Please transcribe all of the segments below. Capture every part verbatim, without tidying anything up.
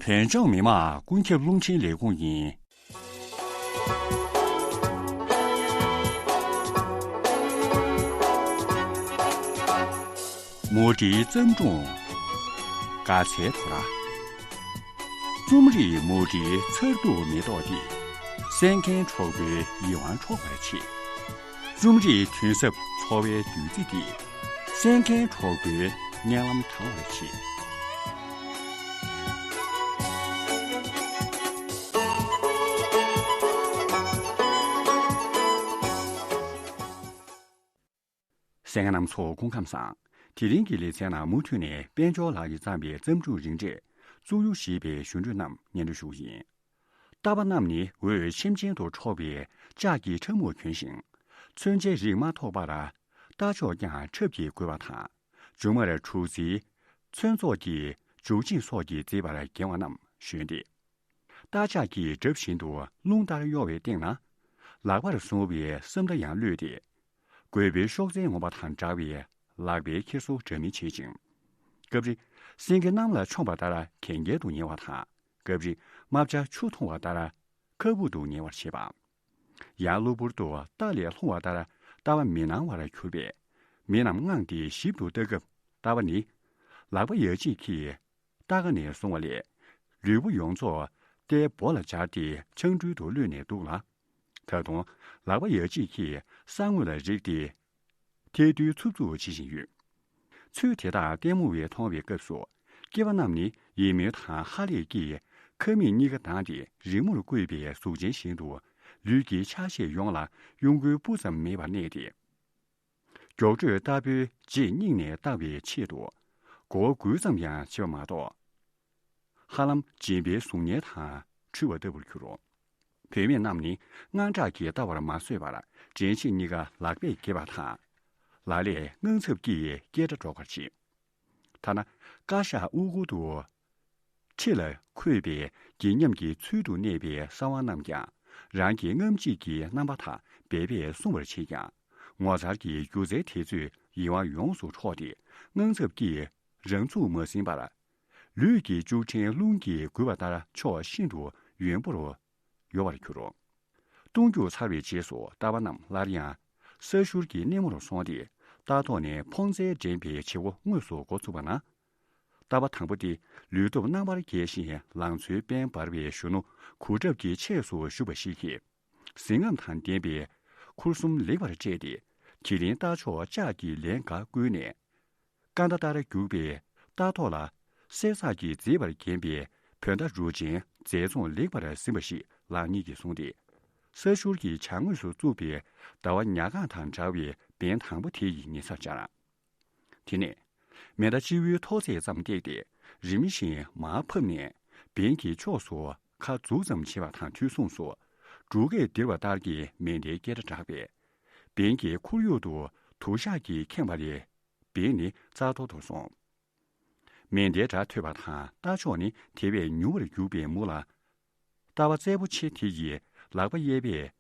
བོད་ལྗོངས་མི་དམངས་ཀུན་ཁྱབ་རླུང་འཕྲིན་ལས་ཁུངས་ཡིན། མུ་འབྲེལ་བརྩམས་སྒྲུང་། དགའ་ཚལ་དོ་ར། རྩོམ་རིག་མུ་འབྲེལ་མཚར་སྡུག་མེ་ཏོག་འདི། གསན་མཁན་གྲོགས་པོའི་ཡིད་དབང་འཕྲོག་པར་བྱེད། རྩོམ་རིག་དོན་ཟབ་འཚོ་བའི་བདུད་རྩི་འདི། གསན་མཁན་གྲོགས་པོའི་སྙན་ལམ་དྲང་བར་བྱེད། གསན་མཁན་རྣམ་ཚོ་སྐུ་ཁམས་བཟང་། དེ་རིང་གི་ལེ་ཚན་ནང་མུ་མཐུད་ནས་དཔལ་འབྱོར་ལགས་ཀྱིས་བརྩམས་པའི་བརྩམས་སྒྲུང་རིང་གྲས་བཙུགས་ཡུལ་ཞེས་པའི་ཞུ་འཕྲོས་རྣམས་སྙན་སྒྲོན་ཞུ་གི་ཡིན། རྟ་པ་རྣམས་ནི་འོད་ཆེམ་ཆེམ་དུ་འཕྲོ་བའི་ལྕགས་ཀྱི་ཁྲབ་མུག་གྱོན་ཞིང་། མཚོན་ཆའི་རིགས་མ་ཐོགས་པར་རྟ་མཆོག་ཀྱང་ཁྲབ་ཀྱིས་བསྒོས་པ་དང་། མཇུག་མར་གྲུ་རྩིའི་མཚོན་ཚོགས་ཀྱིས་མཇུག་ཆིངས་སོགས་ཀྱིས་མཛེས་པར་བརྒྱན་པ་རྣམས་བཞོན་ཏེ། རྟ་ལྕག་གི་སྒྲ་བཞིན་དུ་རླུང་ལྟར་གཡོ་བའི་སྟེང་ན། ལག་པར་བཟུང་བའི་སྲབ་མདའ་ཡང་གློད་དེ། རྒོད་པོའི་གཤོག་རྩལ་ངོམ་པ་དང་འདྲ་བའི་ལག་པའི་འཁྱེར་སོ་འདྲ་མིན་བྱེད་ཅིང་། སྐབས་རེ་སེང་གེ་གནམ་ལ་མཆོངས་པ་ལྟར་གན་རྐྱལ་དུ་ཉལ་བ་དང་། སྐབས་རེ་རྨ་བྱ་ཆུ་འཐུང་བ་ལྟར་ཁ་སྦུབ་ཏུ་ཉལ་བར་བྱེད་པ། ཡང་གློ་བུར་དུ་རྟ་ལས་ལྷུང་བ་ལྟར་རྟ་པ་མི་སྣང་བར་གྱུར་པས། མི་རྣམས་དངངས་ཏེ་ཞིབ་ཏུ་ལྟ་སྐབས། རྟ་པ་ནི་ལག་པ་ཡ་གཅིག་གིས་རྟ་ཁ་ནས་བཟུང་བ་ལས། ལུས་པོ་ཡོངས་རྫོགས་རྟའི་སྦོ་ལ་སྦྱར་ཏེ་ཆང་འགྲུལ་དུ་གློད་ནས་འདུག་ལ། ད་དུང་ལག་པ་ཡ་གཅིག་གིས་ས་ངོས་ལ་རེག་སྟེ། ཐལ་རྡུལ་འཚུབ་འཚུབ་བྱེད་བཞིན་ཡོད། ཚུལ་དེ་དག་ལྟད་མོ་བས་མཐོང་བའི་སྐབས་སུ། སྐྱེས་པ་རྣམས་ནི་ཡིད་སྨོན་དང་ཧ་ལས་ཀྱིས་ཁ་མིག་གཉིས་ཀ་གདངས་ཏེ་རི་མོར་བརྐོས་པའི་གཟུགས་ཅན་བཞིན་དུ་ལུས་ཀྱི་ཆ་ཤས་ཡོངས་ལ་གཡོ་འགུལ་སྤུ་ཙམ་མེད་པར་གནས་ཏེ། མགྱོགས་བྲོས་རྟ་ཕོའི་རྗེས་སྙེག་ནས་ལྟ་བའི་ཆེད་དུ་མགོ་བོ་སྒུར་ཙམ་ཡང་བྱེད་པ་མ་གཏོགས། ཧ་ལམ་སྦྱིན་པའི་གཟུགས་བརྙན་དང་འཁྲུལ་བ་ལྟ་བུར་གྱུར། བུད་མེད་རྣམས་ནི་དངངས་སྐྲག་གིས་ལྟ་བར་མ་བཟོད་པར་དྲན་ཤེས་གཉིས་ཀ་ལག་པས་འགེབས་པ་དང་། ལག་ལས་དངངས་འཚབ་ཀྱིས་སྐད་སྒྲ་སྒྲོག་པར་བྱེད། ཐ་ན་བཀའ་ཤག་དབུ་གུར་དུ་ཁྲི་ལ་འཁོད་པའི་དགྱེས་ཉམས་ཀྱི་ཚུལ་དུ་གནས་པའི་གསང་བ་རྣམས་ཀྱང་རང་གི་རྔམ་བརྗིད་ཀྱི་རྣམ་པ་དག་འབད་པས་སྲུང་བར་བྱེད་ཀྱང་། ངོ་མཚར་གྱི་སྒྱུ་རྩལ་དེ་ཚོས་ཡིད་དབང་ཡོངས་སུ་འཕྲོག་སྟེ་དངངས་འཚབ་ཀྱིས་རང་ཚུགས་མ་ཟིན་པར། ལུས་ཀྱི་ལྕུག་ཕྲན་རླུང་གིས་བསྒུལ་བ་ལྟར་ཕྱོགས་ཤིན་ཏུ་ཡོན་པོར་གཡོ་བར་གྱུར། གཏུམ་རྒྱུག་ཚར་བའི་རྗེས་སུ་རྟ་པ་རྣམས་སླར་ཡང་ས་ཤུར་གྱི་སྣེ་མོར་སོང་སྟེ། རྟ་ཐོག་ནས་འཕོང་རྩལ་འགྲན་པའི་བྱེད་སྒོ་དངོས་སུ་འགོ་ཚུགས་པ་ན། རྟ་པ་དང་པོ་དེ་ལུས་སྟོབས་རྣམ་པར་རྒྱས་ཤིང་ལང་ཚོའི་དཔལ་འབར་བའི་གཞོན་ནུ་གོ་ཁྲབ་ཀྱི་ཆས་སུ་ཞུགས་པ་ཞིག་གིས། གཟི་རྔམ་དང་ལྡན་པའི་ཁུར་གསུམ་ལེགས་པར་སྤྲས་ཏེ། དེ་རིང་རྟ་མཆོག་ལྕགས་ཀྱི་ལན་འགའ་བསྐུལ་ནས། སྐར་མདའ་ལྟར་རྒྱུག་པའི་རྟ་ཐོག་ལ། གསེར་ཚགས་ཀྱིས་མཛེས་པར་བརྒྱན་པའི་བོད་མདའ་རུ་ཆེན་མཛེས་ཚོང་ལེགས་པར་ཟིན་པ་ཞིག་ལག་གཉིས་ཀྱིས་བཟུང་སྟེ། ས་ཤུར་གྱི་བྱང་ངོས་སུ་བཙུགས་པའི་ཟླ་བ་ཉ་གང་དང་འདྲ་བའི་བན་དང་པོ་དེ་ཡི་ཉེ་སར་བཅར། དེ་ནས་མེ་མདའ་སྤྱི་བོའི་ཐོག་ཚད་ཙམ་བཏེགས་ཏེ། རིམ་བཞིན་མར་ཕབ་ནས་བན་གྱི་ཕྱོགས་སུ་ཁ་འཛུགས་ཙམ་བྱས་པ་དང་དུས་མཚུངས་སུ། འབྲུག་སྐད་ལྡིར་བ་ལྟར་གྱི་མེ་མདའི་སྐད་སྒྲ་གྲགས་པས། བན་གྱི་ཁོར་ཡུག་ཏུ་དུ་ཞག་གིས་ཁེངས་པ་ལས། བན་ནི་རྩ་གཏོར་དུ་སོང་། མེ་མདའི་སྒྲ་ཐོས་པ་དང་རྟ་མཆོག་ནི་དེ་བས་མྱུར་བར་རྒྱུག་པའི་མུ་ལ། རྟ་པ་རྩལ་པོ་ཆེ་དེ་ཡིས་ལག་པ་གཡས་པས་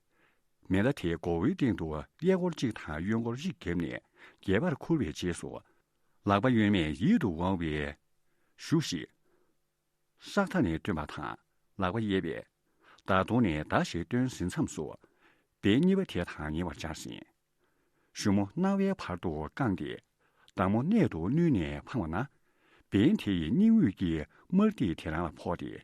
མེ་མདའ་དེའི་མགོ་བོའི་སྟེང་དུ་གཡས་སྐོར་གཅིག་དང་གཡོན་སྐོར་གཅིག་བརྒྱབ་ནས་རྒྱས་པར་ཁུར་བའི་རྗེས་སུ། ལག་པ་གཡོན་མས་ཡིད་དུ་འོང་བའི་གཞུ་ཞིག་སག་མཐའ་ནས་བཏོན་པ་དང་། ལག་པ་གཡས་པས་མདའ་ཐོག་ནས་མདའ་ཞིག་བཏོན་ཟིན་མཚམས་སུ། བན་གཉིས་པ་དེ་དང་ཉེ་བར་བཅར་ཟིན། གཞུ་མོ་རྣ་བའི་བར་དུ་བཀང་སྟེ། མདའ་མོ་གནད་དུ་བསྣུན་ནས་འཕངས་པ་ན། བན་དེ་ཡི་སྙིང་དབུས་ཀྱི་དམར་ཐིག་དེ་རང་ལ་ཕོག་སྟེ།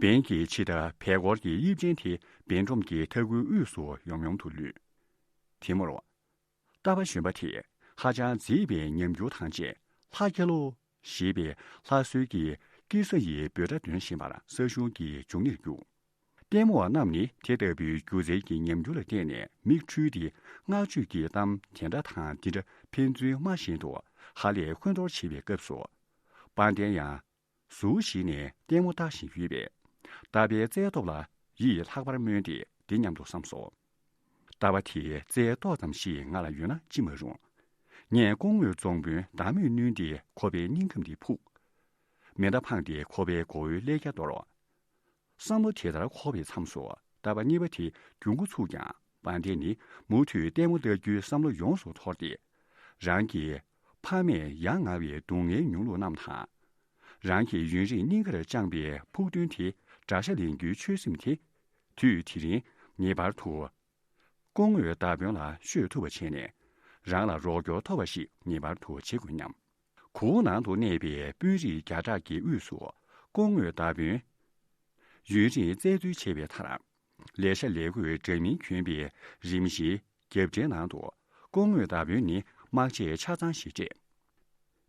བན་གྱི་ཕྱི་ལྟར་བལ་སྐོར་གྱི་དབྱིབས་ཅན་དེ་བན་ཁྲོམ་གྱི་ཐ་གུའི་དབུས་སུ་ཡོམ་ཡོམ་དུ་ལུས། དེ་མུར། རྟ་པ་གཞོན་པ་དེས་ཧ་ཅང་མཛེས་པའི་ཉམས་འགྱུར་དང་བཅས། ལྷ་ཁྱི་ལོ། ཞེས་པའི་ལྷ་གསོལ་གྱི་སྐྱེ་ས་ཡི་འབོད་སྒྲ་འདོན་བཞིན་པར་ས་གཞུང་གི་འབྱུང་གནས་རྒྱུག་ལྟད་མོ་བ་རྣམས་ནི་དེ་ལྟ་བུའི་སྒྱུ་རྩལ་གྱི་ཉམས་འགྱུར་ལ་བལྟས་ནས་མིག་འཕྲུལ་ཏེ། བསྔགས་བརྗོད་ཀྱི་གཏམ་དེ་འདྲ་དང་འདི་འདྲ་ཕན་ཚུན་སྨྲ་བཞིན་དུ་ཧ་ལས་ཧོན་འཐོར་བྱེད་པའི་སྐབས་སུ། དཔལ་ལྡན་ཡང་ཟུར་ཞིག་ནས་ལྟད་མོ་ལྟ་བཞིན་ཡོད་པས། རྟ་པའི་རྩལ་སྟོབས་ལ་ཡིད་ལྷག་པར་སྨོན་ཏེ་འདི་སྙམ་དུ་བསམས་སོ། རྟ་པ་དེའི་རྩལ་ཏོག་ཙམ་ཞིག་ང་ལ་ཡོད་ན་ཅི་མ་རུང་། ངས་ཀོང་ངོས་རྫོང་དཔོན་མདའ་མོས་བསྣུན་ཏེ་ཁོ་པའི་སྙིང་ཁམས་འདི་ཕུག་མེ་མདའ་འཕངས་ཏེ་ཁོ་པའི་མགོ་བོའི་ཀླད་རྒྱ་གཏོར། བསམ་བློ་དེ་ལྟར་འཁོར་བའི་མཚམས་སུ། རྟ་པ་གཉིས་པ་དེ་རྒྱུག་འགོ་ཚུགས་ཀྱང་། དཔལ་ལྡན་ནི་མུ་མཐུད་ལྟད་མོ་ལྟ་རྒྱུའི་བསམ་བློ་ཡོངས་སུ་འཐོར་ཏེ། རང་གི་ཕ་མས་ཡ་ང་བའི་སྡུག་བསྔལ་མྱོང་ལུགས་རྣམས་དང་། རང་གིས་ཡུན་རིང་སྙིང་གར་བཅངས་པའི་ཕུགས་འདུན་དེ་དགྲ་ཤ་ལེན་རྒྱུའི་ཆོད་སེམས་དེ། དུས་དེ་རིང་ངེས་པར་དུ་སྐུ་ངོས་མདའ་དཔོན་ལ་ཤོད་ཐུབ་པ་བྱས་ནས། རང་ལ་རོགས་སྐྱོར་ཐོབ་པ་ཞིག་ངེས་པར་དུ་བྱེད་དགོས་སྙམ། གོ་ནང་དུ་གནས་པའི་དཔོན་རིགས་བརྒྱ་ཕྲག་གི་དབུས་སུ་སྐུ་ངོས་མདའ་དཔོན་ཡུན་རིང་རྩལ་འདོན་བྱས་པའི་མཐར། ལས་ཤ་ལས་གོས་འདྲ་མིན་གྱོན་པའི་རིམ་བཞིའི་རྒྱབ་འདྲེན་ནང་དུ། སྐུ་ངོས་མདའ་དཔོན་ནི་དམག་ཆས་ཆ་ཚང་ཞིག་སྤྲས།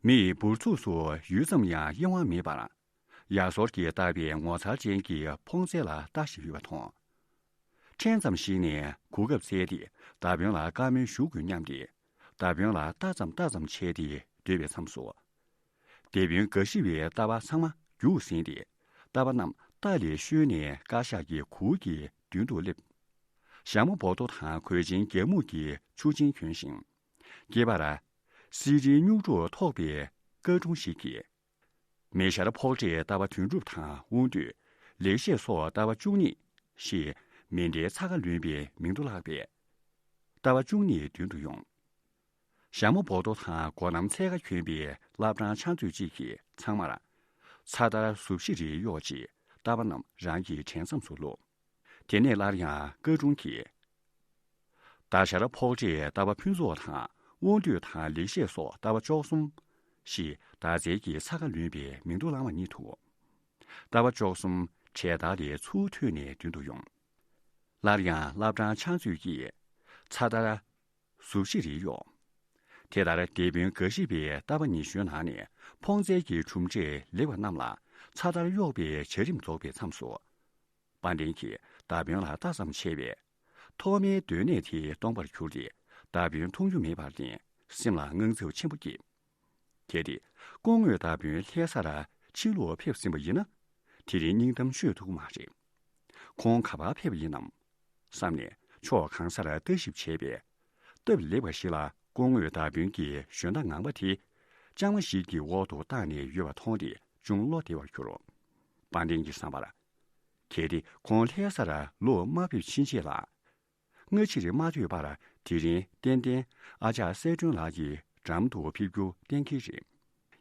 མི་ཡི་འབུར་ཚུགས་སུ་ཡུད་ཙམ་ཡང་གཡེང་བ་མེད་པར། ཡ་སོར་གྱིས་བཏགས་པའི་ངོ་མཚར་ཅན་གྱི་འཕོང་རྩལ་ལ་ལྟ་བཞིན་ཡོད་པ་མཐོང་། ཕྲན་ཙམ་ཞིག་ནས་གོ་སྐབས་བཙལ་ཏེ་མདའ་དཔོན་ལ་བཀའ་མོལ་ཞུ་དགོས་སྙམ་སྟེ། མདའ་དཔོན་ལ་ལྟ་ཙམ་ལྟ་ཙམ་བྱས་ཏེ་སྡོད་པའི་མཚམས་སུ། སྡེ་དཔོན་དགའ་ཞི་བའི་རྟ་པ་ཚང་མ་རྒྱུགས་ཟིན་ཏེ། རྟ་པ་རྣམས་རྟ་ལས་བཤོལ་ནས་བཀའ་ཤག་གི་གུར་གྱི་མདུན་དུ་སླེབས། ཞྭ་མོ་སྦོ་ཏོ་དང་གོས་ཆེན་རྒྱ་སྨུག་གི་ཆུ་ཆེན་གྱོན་ཞིང་། སྐེད་པར་གསེར་རིའི་སྨྱུག་སྒྲོག་ཐོགས་པའི་སྐར་གྲུ་ཞིག་གིས། མེ་ཤར་ཕོག་འདྲས་རྟ་པ་དོན་གྲུབ་དང་དབང་འདུས། ལེགས་བཤད་སོགས་རྟ་པ་བཅུ་གཉིས་ཞེས་མེ་མདའི་ཚ་ཁ་ལོན་པའི་མིང་དུ་ལྷག་པའི་རྟ་པ་བཅུ་གཉིས་མདུན་དུ་ཡོང་། ཞྭ་མོ་སྦོ་ཏོ་དང་གོ་ནམ་འཚལ་ཁ་གྱོན་པའི་བླ་བྲང་ཕྱག་མཛོད་གཅིག་གིས་ཚང་མར་ཚྭ་དར་གཟུགས་གཞི་རེ་གཡོགས་རྗེས་རྟ་པ་རྣམས་རང་གི་དྲན་མཚམས་སུ་བླུགས། དེ་ནས་སླར་ཡང་སྐར་གྲུ་གིས། ད་ཤར་ཕོག་འདྲས་རྟ་པ་ཕུན་ཚོགས་དང་དབང་འདུས་དང་ལེགས་བཤད་སོགས་རྟ་པ་བཅུ་གསུམ་ཞེས་མདའ་རྩལ་གྱི་ཚ་ཁ་ལོན་པའི་མིང་དུ་བླངས་པ་ཉིད་དུ། རྟ་པ་བཅུ་གསུམ་གྲལ་སྟར་ལས་ཚུར་ཐོན་ནས་མདུན་དུ་ཡོང་། སླར་ཡང་བླ་བྲང་ཕྱག་མཛོད་ཀྱིས་ཚྭ་དར་གཟུགས་གཞི་རེ་གཡོགས། དེ་ལྟར་སྡེ་དཔོན་དགའ་ཞི་བའི་རྟ་པ་ཉི་ཤུའི་ནང་ནས་འཕོང་རྩལ་གྱི་གྲུབ་འབྲས་ལེགས་པ་རྣམས་ལ་ཚྭ་དར་གཡོགས་པའི་བྱ་རིམ་རྫོགས་པའི་མཚམས་སུ། དཔལ་ལྡན་གྱིས་མདའ་དཔོན་ལ་ལྟ་ཙམ་བྱས་པས། ཐོག་མའི་སྡོད་གནས་དེ་སྟོང་པར་གྱུར་ཏེ། མདའ་དཔོན་མཐོང་རྒྱུ་མེད་པར་བརྟེན། སེམས་ལ་དངངས་འཚབ་ཆེན་པོ་སྐྱེས། གལ་ཏེ་སྐུ་ངོས་མདའ་དཔོན་ལྷ་སར་ཕྱིར་ལོག་ཕེབས་ཟིན་པ་ཡིན་ན། དེ་རིང་སྙིང་གཏམ་ཤོད་ཐུབ་ཀྱི་མ་རེད། ཁོང་ག་པར་ཕེབས་པ་ཡིན་ནམ་བསམ་ནས་ཕྱོགས་གང་སར་ལྟ་ཞིབ་བྱས་པས། སྟབས་ལེགས་པ་ཞིག་ལ་སྐུ་ངོས་མདའ་དཔོན་གྱི་ཞོན་རྟ་ངང་པ་དེ་ལྕང་མ་ཞིག་གི་འོག་ཏུ་བཏང་ནས་ཡོད་པ་མཐོང་སྟེ་ཅུང་བློ་བདེ་བར་གྱུར། དཔལ་ལྡན་གྱི་བསམ་པར། གལ་ཏེ་ཁོང་ལྷ་སར་ལོག་མ་ཕེབས་ཕྱིན་ཆད་ལ། སྔ་ཕྱིར་མ་ཐོས་པར་དེ་རིང་ཏན་ཏན་ཨ་ཅག་གསལ་སྒྲོན་ལགས་ཀྱི་འགྲམ་དུ་ཕེབས་རྒྱུ་གཏན་འཁེལ་རེད།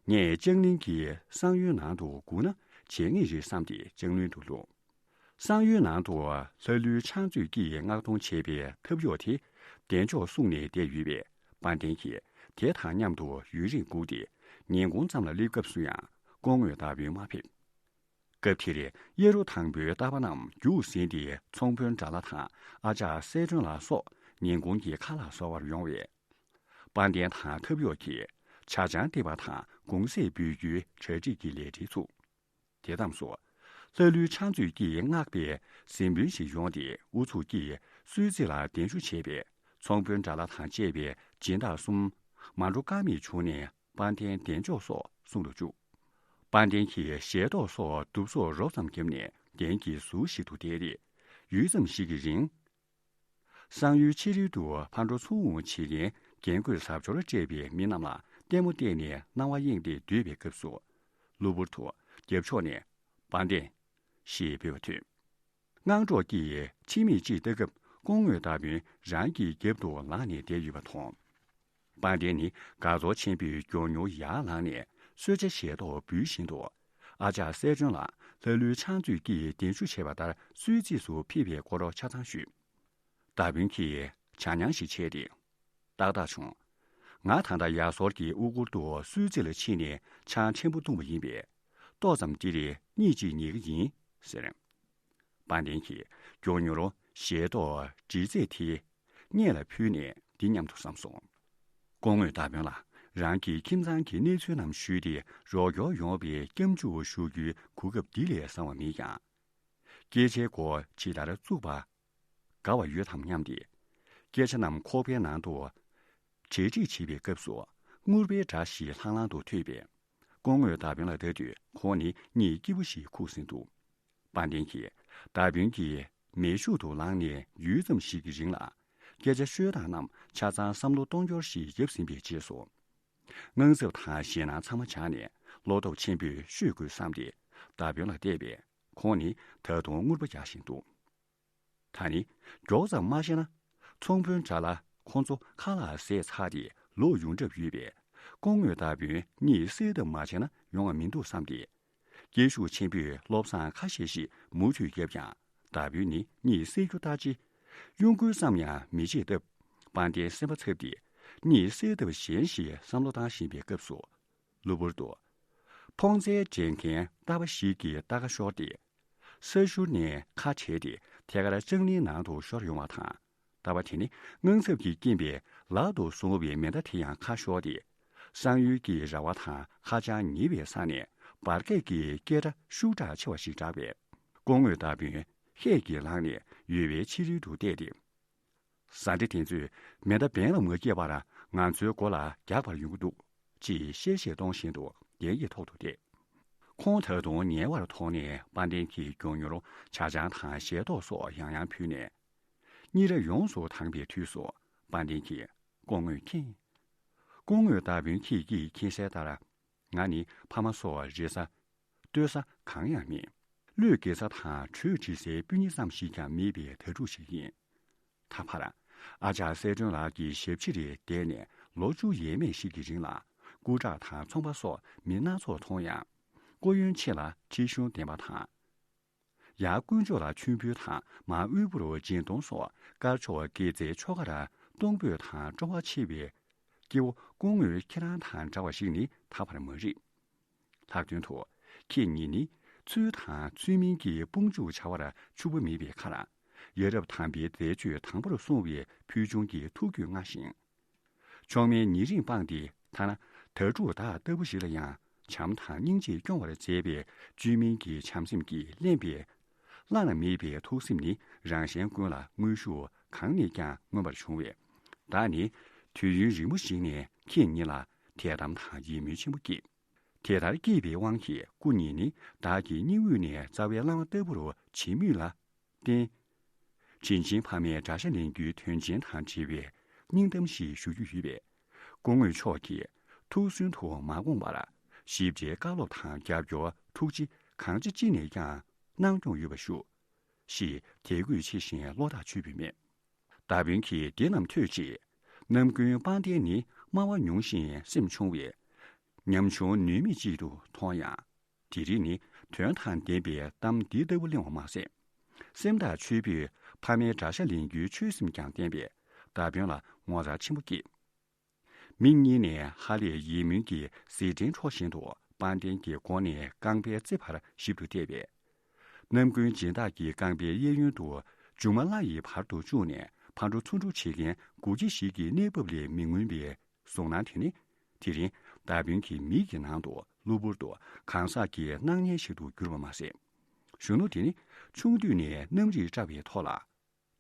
ངས་ལྕང་གླིང་གི་བསང་ཡོལ་ནང་དུ་སྒུག་ན་བྱེད་ངེས་རེད་བསམ་སྟེ་ལྕང་གླིང་དུ་ལྷུང་། བསང་ཡོལ་ནང་དུ་ལྷ་ཀླུའི་ཕྱག་མཛོད་ཀྱིས་མངགས་གཏོང་བྱས་པའི་ཐབ་གཡོག་དེ་བདེ་མཆོག་གསུངས་ནས་བསྡད་ཡོད་པས། དཔལ་ལྡན་གྱིས་དེ་དང་མཉམ་དུ་ཡུན་རིང་སྒུག་སྟེ། ཉིན་གུང་ཙམ་ལ་སླེབས་སྐབས་སུ་ཡང་སྐུ་ངོས་མདའ་དཔོན་མ་ཕེབས། སྐབས་དེར་གཡས་རུ་དང་པོའི་རྟ་པ་རྣམས་རྒྱུགས་ཟིན་ཏེ་ཚོང་དཔོན་དགྲ་ལྷ་དང་ཨ་ཅག་གསལ་སྒྲོན་ལགས་སོགས་ཉིན་གུང་གི་ཁ་ལག་གསོལ་བར་ཡོང་བས། དཔལ་ལྡན་དང་ཐབ་གཡོག་གིས་ཇ་ཆང་སྟེར་བ་དང་གུང་ཟས་འབུལ་རྒྱུའི་གྲ་སྒྲིག་གི་ལས་བྲེལ་ཚུགས། དེ་མཚམས་སུ། ལྷ་ཀླུའི་ཕྱག་མཛོད་ཀྱིས་མངགས་པའི་གཟིམ་དཔོན་ཞིག་ཡོང་སྟེ་ཨུ་ཚུགས་ཀྱིས་གསོལ་ཚིགས་ལ་གདན་ཞུ་བྱས་པས། ཚོང་དཔོན་དགྲ་ལྷ་དང་བཅས་པའི་སྦྱིན་བདག་གསུམ་མ་འགྲོ་ཀ་མེད་བྱུང་ནས། དཔལ་ལྡན་བདེ་མཆོག་སོགས་གསུང་དུ་བཅུག། དཔལ་ལྡན་གྱིས་ཞལ་ཏོག་སོགས་གདུབ་སོགས་རོབ་ཙམ་བརྒྱབ་ནས་གདན་གྱི་ཟུར་ཞིག་ཏུ་བསྡད་དེ། ཡུད་ཙམ་ཞིག་གི་རིང་། བསང་ཡོལ་ཕྱི་རོལ་དུ་ཕར་འགྲོ་ཚུར་འོང་བྱེད་མཁན་རྒྱན་གོས་གཟབ་མཆོར་སྤྲས་པའི་མི་རྣམས་ལ་ལྟད་མོ་བལྟས་ནས་སྣང་བ་གཡེངས་ཏེ་སྡོད་པའི་སྐབས་སུ། གློ་བུར་དུ་རྒྱབ་ཕྱོགས་ནས། དཔལ་ལྡན། ཞེས་འབོད་པ་ཐོས། དངངས་སྐྲག་གིས་ཕྱི་མིག་ཅིག་ལྟ་སྐབས་སྐུ་ངོས་མདའ་དཔོན་རང་གི་རྒྱབ་ཏུ་ལངས་ནས་བསྡད་ཡོད་པ་མཐོང་། དཔལ་ལྡན་ནི་དགའ་ཚོར་ཆེན་པོས་མགྱོགས་མྱུར་ཡར་ལངས་ནས་གསོལ་ཇ་ཞལ་ཏོག་འབུལ་བཞིན་དུ། ཨ་ཅག་གསལ་སྒྲོན་ལ་ལྷ་ཀླུའི་ཕྱག་མཛོད་ཀྱིས་གདན་ཞུ་བྱས་པ་ལྟར་གསོལ་ཚིགས་སུ་ཕེབས་པའི་སྐོར་ཆ་ཚང་ཞུས། མདའ་དཔོན་གྱིས་བྱ་ཉང་ཞིག་བྱས་ཏེ། ཏག་ཏག་བྱུང་། ང་ད་ལྟ་ཡ་སོར་གྱི་དབུ་གུར་དུ་གསོལ་ཚིགས་ལ་ཕྱིན་ནས་ཆང་ཕྲན་བུ་བཏུང་བ་ཡིན་པས། ཏོག་ཙམ་འདིར་གཉིད་ཅིག་ཉལ་གྱི་ཡིན་ཟེར། དཔལ་ལྡན་གྱིས་མགྱོགས་མྱུར་ཞལ་ཏོག་འབྲས་རྫས་དེ་སྙད་ལ་ཕུལ་ནས་འདི་སྙམ་དུ་བསམ་སོང་། སྐུ་ངོས་མདའ་དཔོན་ལ་རང་གི་ཁྱིམ་ཚང་གི་གནས་ཚུལ་རྣམས་ཞུས་ཏེ་རོགས་སྐྱོར་ཡོང་བའི་སྐྱབས་འཇུག་ཞུ་རྒྱུའི་གོ་སྐབས་འདི་ལས་བཟང་བ་མེད་ཀྱང་། སྐད་ཆའི་འགོ་ཇི་ལྟར་བཙུགས་པ་དགའ་བ་ཡོད་དམ་སྙམ་སྟེ། སྐད་ཆ་རྣམས་ཁོག་པའི་ནང་དུ་གྲ་སྒྲིག་བྱེད་པའི་སྐབས་སུ་དངུལ་པའི་སྒྲ་ཞིག་ལྷང་ལྷང་དུ་ཐོས་པས། སྐུ་ངོས་མདའ་དཔོན་ལ་ལྟ་དུས་ཁོང་ནི་གཉིད་སྐྱིད་པོ་ཞིག་ཁུག་ཟིན་འདུག། དཔལ་ལྡན་གྱིས་མདའ་དཔོན་གྱི་མལ་ཤུལ་དུ་ལངས་ནས་ཡུད་ཙམ་ཞིག་གི་རིང་ལ། སྐད་ཆ་ཤོད་སྟངས་རྣམས་ཆ་ཚང་བསམ་བློ་གཏོང་འཁྱོར་ཞིག་བརྒྱབ་ཟིན་པའི་རྗེས་སུ། དངངས་འཚབ་དང་ཞེད་སྣང་ཚང་མ་སྦྱངས་ནས་བློ་སྟོབས་ཆེན་པོས་ཤོད་དགོས་བསམ་སྟེ་མདའ་དཔོན་ལ་བལྟས་པས། ཁོང་ནི་ད་དུང་དངུལ་པ་རྒྱག་བཞིན་འདུག། ད་ནི་མགྱོགས་ཙམ་མ་བཤད་ན། ཚོང་དཔོན་དགྲ་ལྷ་ཁོང་ཚོ་ཁ་ལག་ཟས་ཚར་ཏེ་ལོག་ཡོང་གྲབས་ཡོད་པས། སྐུ་ངོས་མདའ་དཔོན་གཉིད་སད་ཐབས་མ་བྱས་ན་ཡོང་བ་མི་འདུག་བསམ་སྟེ། སྐད་ཤུགས་ཆེན་པོས་བློ་བཟང་ཁ་ཤས་ཤིག་མུ་མཐུད་བརྒྱབ་ཀྱང་། མདའ་དཔོན་ནི་གཉིད་སད་རྒྱུ་ལྟར་གྱི་གཡོ་འགུལ་ཙམ་ཡང་མི་བྱེད་སྟབས། དཔལ་ལྡན་སེམས་པ་འཚབ་སྟེ་གཉིད་སད་ཐབས་གཞན་ཞིག་བསམ་བློ་བཏང་བཞིན་པའི་སྐབས་སུ། གློ་བུར་དུ། ཕོ་མཚན་འདྲེན་མཁན་རྟ་པ་ཞིག་གིས་རྟ་ཁ་ཤོར་ཏེ། ས་གཞུར་ནས་ཁ་བྲལ་ཏེ་ཐད་ཀར་ལྕང་གླིང་ནང་དུ་ཤོར་ཡོང་བ་དང་། རྟ་པ་དེ་ནི་དངངས་འཚབ་ཀྱི་རྐྱེན་པས་ལག་ཏུ་བཟུང་བའི་མེ་མདའ་དེ་ཡང་ཁ་ཤོར་ཏེ། གསང་ཡུལ་གྱི་ར་བ་དང་ཧ་ཅང་ཉེ་བའི་ས་ནས་འབར་གས་ཀྱི་སྐད་སྒྲ་ཤུགས་དྲག་ཆེ་བ་ཞིག་བསྒྲགས་པས། སྐུ་ངོ་རྟ་དཔོན་ཤེད་ཀྱིས་ལངས་ནས་ཡོལ་བའི་ཕྱི་རོལ་དུ་བལྟས་ཏེ། ཟ་འདྲེ་དེ་ཚོས་མེ་མདའ་འབེན་ལ་མ་བསྐྱལ་བར་ང་ཚོའི་མགོ་ལ་རྒྱག་པར་ཡོང་གི་འདུག་ཅེས་གཤེ་གཤེ་གཏོང་བཞིན་དུ་གདན་གྱི་ཐོག་ཏུ་བསྡད། ཁོང་ད་དུང་ཉལ་བར་དོགས་ནས་དཔལ་ལྡན་གྱིས་མགྱོགས་མྱུར་ཇ་ཆང་དང་ཞལ་ཏོག་སོགས་ཡང་ཡང་ཕུལ་ནས། གཉིད་ར་ཡོངས་སུ་དྭངས་པའི་དུས་སུ། དཔལ་ལྡན་གྱིས། སྐུ་ངོ་མཁྱེན། སྐུ་ངོ་རྟ་དཔོན་ཁྱེད་ཀྱིས་མཁྱེན་གསལ་ལྟར། ང་ནི་ཕ་མ་སོགས་རེ་ས་ལྟོས་ས་གང་ཡང་མེད། བློས་འགེལ་ས་དང་གྲོས་འདྲི་སའི་སྤུན་ཉེ་ཙམ་ཞིག་ཀྱང་མེད་པའི་དྭ་ཕྲུག་ཞིག་ཡིན། ད་བར། ཨ་ཅག་གསལ་སྒྲོན་ལགས་ཀྱི་ཞབས་ཕྱི་རེ་བསྡད་ནས་ལོ་བཅུ་ཡས་མས་ཤིག་གི་རིང་ལ། སྐུ་དྲག་དང་ཚོང་པ་སོགས་མི་སྣ་ཚོགས་མཐོང་ཡང་། སྐུ་ཡོན་ཆེ་ལ་ཁྲིད་གཞུང་ལྡན་པ་དང་། ཡར་དཀོན་མཆོག་ལ་མཆོད་འབུལ་དང་མར་དབུལ་པོར་སྦྱིན་གཏོང་སོགས། དཀར་ཕྱོགས་དགེ་རྩའི་ཆོ་གར་གཏོང་ཕོད་དང་སྤྲོ་བ་ཆེ་བའི་སྐྱེ་བོ་སྐུ་ངོ་ཁྱེད་རང་དང་འདྲ་བ་ཞིག་ནི་ད་བར་མ་རིག་ལྷག་དོན་དུ། ཁྱེད་ཉིད་ནི་ཚུལ་དང་ཚུལ་མིན་གྱི་དཔུང་འཇུག་བྱ་བར་ཕྱུག་པོ་མེད་པའི་ཁར། ཡ་རབས་དམ་པའི་མཛད་སྤྱོད་དང་པོར་སོང་བའི་ཕུལ་བྱུང་གི་ཐུགས་རྒྱུད་མངའ་ཞིང་། མཆོག་དམན་ཉེ་རིང་སྤངས་ཏེ། ཐ་ན་དྭ་ཕྲུག་བདག་ལྟ་བུ་ཞིག་ལ་ཡང་བྱམས་དང་སྙིང་རྗེས་སྐྱོང་བར་མཛད་པའི་བཅོས་མིན་གྱི་བྱམས་སེམས་ཀྱིས་བརླན་པའི། བླ་ན་མེད་པའི་ཐུགས་སེམས་ནི་རང་གཞན་ཀུན་ལ་དངོས་ཤུགས་གང་ནས་ཀྱང་མངོན་པར་བྱུང་བས། བདག་ནི་དུས་ཡུན་རིང་པོ་ཞིག་ནས་ཁྱེད་ཉིད་ལ་དད་དམ་དང་ཡིད་སྨོན་ཆེན་པོ་སྐྱེས། དེ་ལྟར་སྐྱེས་པའི་དབང་གིས་སྐུ་ཉིད་ནི་བདག་གི་སྙིང་དབུས་ནས་རྩ་བའི་བླ་མ་ལྟ་བུར་བྱེད་མུས་ལ་བརྟེན། དྲིན་ཆེན་ཕ་མའི་དགྲ་ཤ་ལེན་རྒྱུའི་དོན་ཆེན་དང་འབྲེལ་བའི་སྙིང་གཏམ་ཞིག་ཞུ་རྒྱུ་ཡོད་པས། སྐུ་ངོ་མཆོག་གིས་ཐུགས་སུན་དུ་མ་དགོངས་པར་ཞིབ་ཕྲའི་བཀའ་སློབ་དང་རྒྱབ་སྐྱོར་ཐུགས་རྗེ་གང་ཅི་ཅི་ནས་ཀྱང་གནང་སྐྱོང་ཡོད་པ་ཞུ། ཞེས་དད་གུས་ཆེ་ཞིང་བློ་ཐག་ཆོད་པའི་སྨྲས། མདའ་དཔོན་གྱིས་འདི་རྣམས་ཐོས་རྗེས། ནམ་རྒྱུན་དཔལ་ལྡན་ནི་སྨྲ་བ་ཉུང་ཞིང་སེམས་ཆུང་བས། ཉམ་ཆུང་ནུས་མེད་ཅིག་ཏུ་མཐོང་ཡང་། དེ་རིང་ནི་དོན་དང་ལྡན་པའི་གཏམ་འདི་ལྟ་བུ་གླེང་བ་མ་ཟད། སེམས་ཐག་ཆོད་པོས་ཕ་མའི་དགྲ་ཤ་ལེན་རྒྱུའི་ཆོད་སེམས་ཀྱང་བསྟན་པས་མདའ་དཔོན་ལ་ངོ་མཚར་ཆེན་པོ་སྐྱེས། མིག་གཉིས་ནས་ཧ་ལས་ཡིད་སྨོན་གྱི་ཟེར་ཕྲེང་འཕྲོ་བཞིན་དུ་དཔལ་ལྡན་གྱི་མགོ་ནས་རྐང་པའི་རྩེ་བར་ཞིབ་ཏུ་བལྟས་པས། ནམ་རྒྱུན་སྦྱིན་བདག་གི་རྐང་པའི་གཡས་གཡོན་དུ་མཇུག་མ་བརླ་ཡི་བར་དུ་བཅུག་ནས་ཕར་འགྲོ་ཚུར་འགྲོ་བྱེད་མཁན་སྒོ་ཁྱི་ཞིག་གི་གནས་བབ་ལས་མི་མངོན་པའི་གཟུགས་སྣང་དེ་ནི། དེ་རིང་མདའ་དཔོན་གྱི་མིག་གི་ནང་དུ་གློ་བུར་དུ་གང་ཟག་གི་སྣང་བརྙན་ཞིག་ཏུ་གྱུར་པ་མ་ཟད། གཞོན་ནུ་དེ་ནི་ཆུང་དུས་ནས་རྣམ་རིག་བཀྲ་བའི་ཐོག་ལ།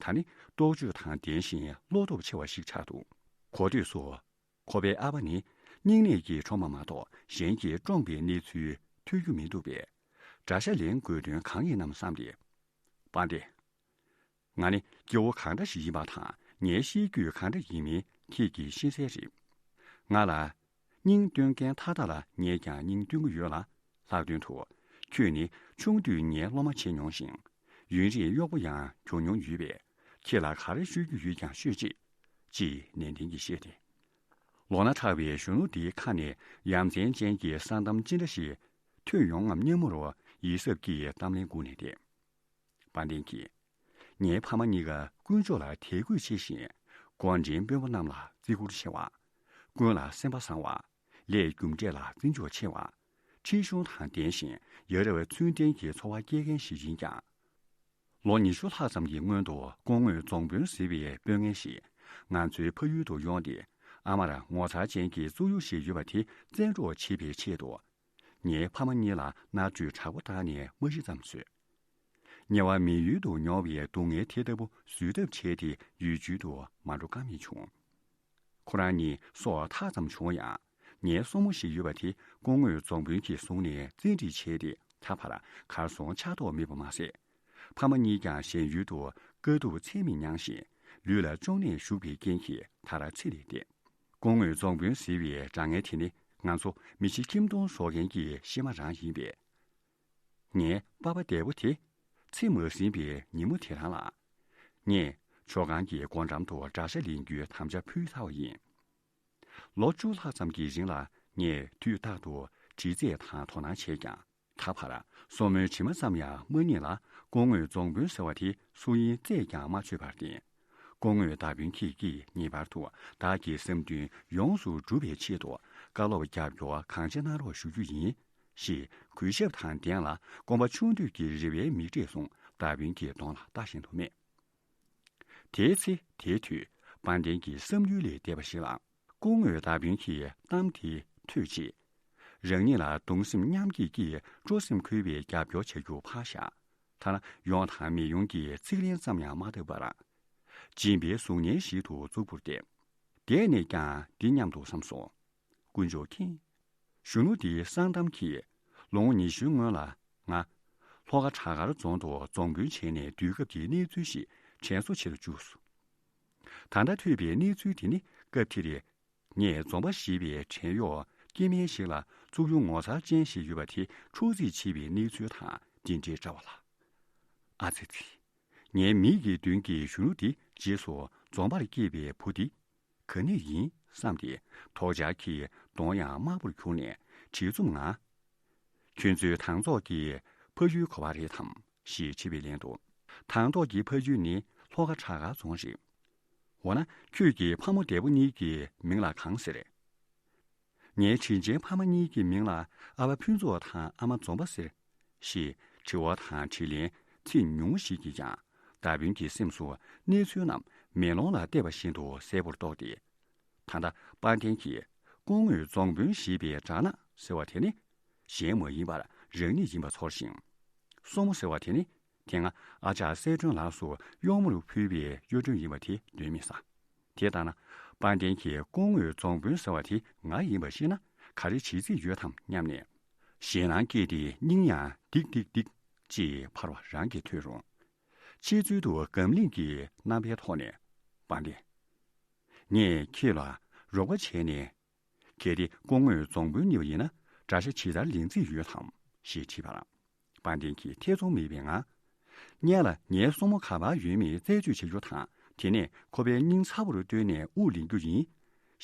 ད་ནི་རྟོག་དཔྱོད་དང་ལྡན་ཞིང་བློ་སྟོབས་ཆེ་བ་ཞིག་ཆགས་འདུག་གོ་ཐོས་སུ། ཁོ་པའི་ཨ་ཕ་ནི་སྙིང་ནད་ཀྱིས་གྲོངས་པ་མ་གཏོགས་གཞན་གྱིས་བཀྲོངས་པའི་གནས་ཚུལ་ཐོས་རྒྱུ་མི་འདུག་པས། དགྲ་ཤ་ལེན་དགོས་དོན་གང་ཡིན་ནམ་བསམ་སྟེ། དཔལ་ལྡན། ང་ནི་སྐྱེ་བོ་གང་འདྲ་ཞིག་ཡིན་པ་དང་ངའི་གཤིས་རྒྱུད་གང་འདྲ་ཡིན་མིན་ཁྱེད་ཀྱིས་ཤེས་གསལ་རེད། ང་ལ་སྙིང་སྟོན་མཁན་མཐའ་དག་ལ་ངས་ཀྱང་སྙིང་སྟོན་གྱི་ཡོད་ལ། ལྷག་དོན་དུ་ཁྱོད་ནི་ཆུང་དུས་ངའི་སློབ་མ་བྱེད་མྱོང་ཞིང་། ཡུན་རིང་གཡོག་པོ་ཡང་གྱོང་མྱོང་ཡོད་པས། ཁྱེད་ལ་ག་རེ་ཤོད་རྒྱུ་ཡོད་ཀྱང་ཤོད་ཅིག་ཅེས་ནན་ཏན་གྱིས་བཤད་དེ། ལོ་ན་ཕྲ་བའི་གཞོན་ནུ་འདིའི་ཁ་ནས་ཡ་མཚན་ཅན་གྱི་གསང་གཏམ་ཅི་འདྲ་ཞིག་ཐོས་ཡོང་ངམ་སྙམ་མོར་ཡིད་གཟབ་ཀྱིས་གཏམ་གླེང་སྒུག་ནས་བསྡད། དཔལ་ལྡན་གྱིས། ངའི་ཕ་མ་གཉིས་ཀ་དཀོན་མཆོག་ལ་དད་གུས་ཆེ་ཞིང་། འགོ་འདྲེན་དཔོན་པོ་རྣམས་ལ་བརྩི་བཀུར་ཆེ་བ། ཀུན་ལ་སེམས་པ་བཟང་བ། ལས་རྒྱུ་འབྲས་ལ་བརྩི་འཇོག་ཆེ་བ། ཁྲིད་གཞུང་དང་ལྡན་ཞིང་ཡ་རབས་ཚུལ་ལྡན་གྱི་འཚོ་བ་སྐྱེལ་མཁན་ཞིག་ཡིན་ཀྱང་། ལོ་ཉི་ཤུ་ལྷག་ཙམ་གྱི་སྔོན་དུ་སྐུ་ངོ་རྫོང་དཔོན་ཟེར་བའི་དཔོན་ངན་ཞིག་ང་ཚོའི་ཕ་ཡུལ་དུ་ཡོང་སྟེ། ཨ་མར་ངོ་མཚར་ཅན་གྱི་བཙུགས་ཡུལ་ཞིག་ཡོད་པ་དེ་བཙན་འཕྲོག་བྱེད་པའི་ཆེད་དུ། ངའི་ཕ་མ་གཉིས་ལ་མནར་གཅོད་དྲག་པོ་བཏང་ནས་མ་ཤི་ཙམ་བཟོས། ཉེ་བར་མི་ཡུལ་དུ་མྱོང་བའི་སྡུག་བསྔལ་དེ་ལྟ་བུ་བཟོད་ཐབས་བྱས་ཏེ་ཡུལ་བརྒྱུད་དུ་མ་འགྲོ་ཀ་མེད་བྱུང་། ཁོ་རང་གཉིས་སྲོག་ཐག་ཙམ་བྱུང་ཡང་། ངའི་སྲུ་མོ་ཞིག་ཡོད་པ་དེ་སྐུ་ངོ་རྫོང་དཔོན་གྱིས་བཟུང་ནས་བཙན་ཁྲིད་བྱས་ཏེ་ད་བར་གར་སོང་ཆགས་ཐོགས་མེད་པ་མ་ཟད། ཕ་མ་གཉིས་ཀྱང་གཞན་ཡུལ་དུ་དཀའ་སྡུག་ཚད་མེད་མྱངས་ཤིང་ལུས་ལ་གཅོང་ནད་ཞུགས་པའི་རྐྱེན་གྱིས་ད་ར་ཚེ་ལས་འདས། སྐུ་ངོ་རྫོང་དཔོན་ཟེར་བའི་དྲང་ངེས་དེ་ནི་ང་ཚོ་མི་ཕྱི་ཁྱིམ་སྟོང་བཟོ་མཁན་གྱི་གཤེད་མ་རང་ཡིན་པས། ངའི་པ་ཕ་འདས་པོ་དེ་ཚེ་མ་ཟིན་པའི་ཉིན་མོ་དེ་རང་ལ། ངས་ཇོ་ཁང་གི་སྒོ་འགྲམ་དུ་དགྲ་ཤ་ལེན་རྒྱུའི་དམ་བཅའ་ཕུལ་ཚར་བ་ཡིན། ལོ་བཅུ་ལྷག་ཙམ་གྱི་རིང་ལ་ངས་དུས་རྟག་ཏུ་དྲི་རྩད་དང་དོ་སྣང་བྱས་ཀྱང་། ད། ཁ་ཕར་སོར་མོའི་དྲི་མ་ཙམ་ཡང་མ་རྙེད་ལ། སྐུ་ངོ་རྫོང་དཔོན་ཟེར་བ་དེ་སུ་ཡིན་རྩད་ཀྱང་མ་ཆོད་པར་བརྟེན། སྐུ་ངོ་མདའ་དཔོན་ཁྱེད་ཀྱིས་ངེས་པར་དུ་བདག་གི་བསམ་འདུན་ཡོངས་སུ་འགྲུབ་པའི་ཆེད་དུ་བཀའ་སློབ་རྒྱབ་སྐྱོར་གང་ཆེ་གནང་རོགས་ཞུ་རྒྱུ་ཡིན། ཞེས་གུས་ཞབས་དང་ལྡན་ལ་སྐོམ་པ་ཆུང་དུས་ཀྱི་རེ་བའི་མིག་འབྲས་བཟུང་མདའ་དཔོན་གྱི་གདོང་ལ་ལྟ་བཞིན་དུ་སྨྲས། དེའི་ཚེ་དེའི་དུས་དཔལ་ལྡན་གྱི་བསམ་ཡུལ་ལས་འདས་པ་ཞིག་ལ། སྐུ་ངོ་མདའ་དཔོན་གྱིས་གཏམ་དེ་ཐོས་རྗེས། རང་ཉིད་ལ་གདུང་སེམས་མཉམ་སྐྱེད་ཀྱིས་སྤྲོ་སེམས་འཁོལ་བའི་རྒྱབ་སྐྱོར་བྱ་རྒྱུ་ཕར་བཞག་ཐ་ན་ཡོང་དང་མི་ཡོང་གི་ཚིག་ལན་ཙམ་ཡང་མ་བཏབ་པར། སྦྱིན་པའི་གཟུགས་བརྙན་ཞིག་ཏུ་གཙུག་ཕུད་བསྡད། དེ་ནས་ཀྱང་འདི་སྙམ་དུ་བསམ་སོང་། དཀོན་མཆོག་མཁྱེན། གཞོན་ནུ་འདིའི་གསང་གཏམ་གྱིས་ལོ་ངོ་ཉི་ཤུའི་སྔོན་ལ་ང་། ལྷོ་ཁ་བྲག་དཀར་རྫོང་དུ་རྫོང་དཔོན་བྱས་ནས་སྡོད་སྐབས་ཀྱི་གནས་ཚུལ་ཞིག་དྲན་གསོ་བྱེད་དུ་བཅུག་སོང་། ད་ལྟ་ཐོས་པའི་གནས་ཚུལ་དེ་ནི་སྐབས་དེར། ངས་འཛོམས་པ་ཞེས་པའི་བྲན་གཡོག་སྐྱེ་དམན་ཞིག་ལ་ཚུགས་ཡུ་ངོ་མཚར་ཅན་ཞིག་ཡོད་པ་དེ་འཕྲོག་རྩིས་བྱས་པའི་གནས་ཚུལ་དང་འདི་འདྲའི་འདྲ་བ་ལ། ཨ་ཙི་ཙི། ངའི་མིག་གི་མདུན་གྱི་གཞོན་ནུ་དེ་རྗེས་སུ་འཛོམས་པར་སྐྱེས་པའི་བུ་དེ་ག་ནས་ཡིན་བསམ་སྟེ་དོགས་འཆར་གྱིས་གདོང་ཡང་དམར་པོར་གྱུར་ནས་བྲེལ་འཚུབ་ངང་། ཁྱོད་ཚོའི་དང་ཐོག་གི་ཕ་ཡུལ་ག་པར་རེད་དམ་ཞེས་དྲིས་པའི་ལན་དུ། དང་ཐོག་གི་ཕ་ཡུལ་ནི་ལྷོ་ཁ་བྲག་དཀར་རྫོང་རེད། འོ་ན་ཁྱོད་ཀྱི་ཕ་མ་འདས་པོ་གཉིས་ཀྱི་མིང་ལ་གང་ཟེར། ངའི་དྲིན་ཅན་ཕ་མ་གཉིས་ཀྱི་མིང་ལ་ཨ་ཕ་ཕུན་ཚོགས་དང་ཨ་མ་འཛོམས་པ་ཟེར། ཞེས་དྲི་བ་དང་དྲིས་ལན་ཚིག་ཉུང་ངུ་ཞིག་གིས་ཀྱང་མདའ་དཔོན་གྱི་སེམས་སུ་གནས་ཚུལ་རྣམས་མེ་ལོང་ལ་བལྟས་པ་བཞིན་དུ་གསལ་པོར་རྟོགས་ཏེ། ད་ལྟ་དཔལ་ལྡན་གྱིས་སྐུ་ངོ་རྫོང་དཔོན་ཞེས་པའི་སྦྲ་ནག་ཟེར་བ་དེ་ནི་གཞན་མ་ཡིན་པར་རང་ཉིད་ཡིན་པ་ཚོར་ཞིང་། སོར་མོ་ཟེར་བ་དེ་ནི་དེ་སྔ་ཨ་ཅག་གསལ་སྒྲོན་ལགས་སུ་གཡོག་མོར་ཕུལ་བའི་གཡོ་སྒྲོན་ཡིན་པ་དེ་འདོན་མི་ཟ། དེ་ལྟར་ན་དཔལ་ལྡན་གྱིས་སྐུ་ངོ་རྫོང་དཔོན་ཟེར་བ་དེ་ང་ཡིན་པ་ཤེས་ན་ག་རེ་བྱེད་རྩིས་ཡོད་དམ་སྙམ་ནས། ཞེད་སྣང་སྐྱེས་ཏེ་སྙིང་ཡང་ལྡིག་ལྡིག་ལྡིག་ཅེས་འཕར་བ་རང་གིས་ཐོས་རུང་། ཕྱི་ཚུལ་དུ་སྒམ་བརླིང་གི་རྣམ་པའི་ཐོག་ནས། དཔལ་ལྡན། ངས་ཁྱེད་ལ་རོགས་པ་བྱས་ནས། གལ་ཏེ་སྐུ་ངོ་རྫོང་དཔོན་གཉིས་པ་ཡིན་ན་དགྲ་ཤ་ཇི་ལྟར་ལེན་རྩིས་ཡོད་དམ་ཞེས་དྲིས་པར། དཔལ་ལྡན་གྱིས་ཐེ་ཚོམ་མེད་པའི་ངང་། སྔོན་ལ་ངའི་སྲུ་མོ་ག་པར་ཡོད་མེད་རྩད་གཅོད་བྱ་རྒྱུ་དང་དེ་ནས་ཁོ་པའི་སྙིང་ཚ་པོར་བཏོན་ནས་དབུགས་ལེན་རྒྱུ་ཡིན།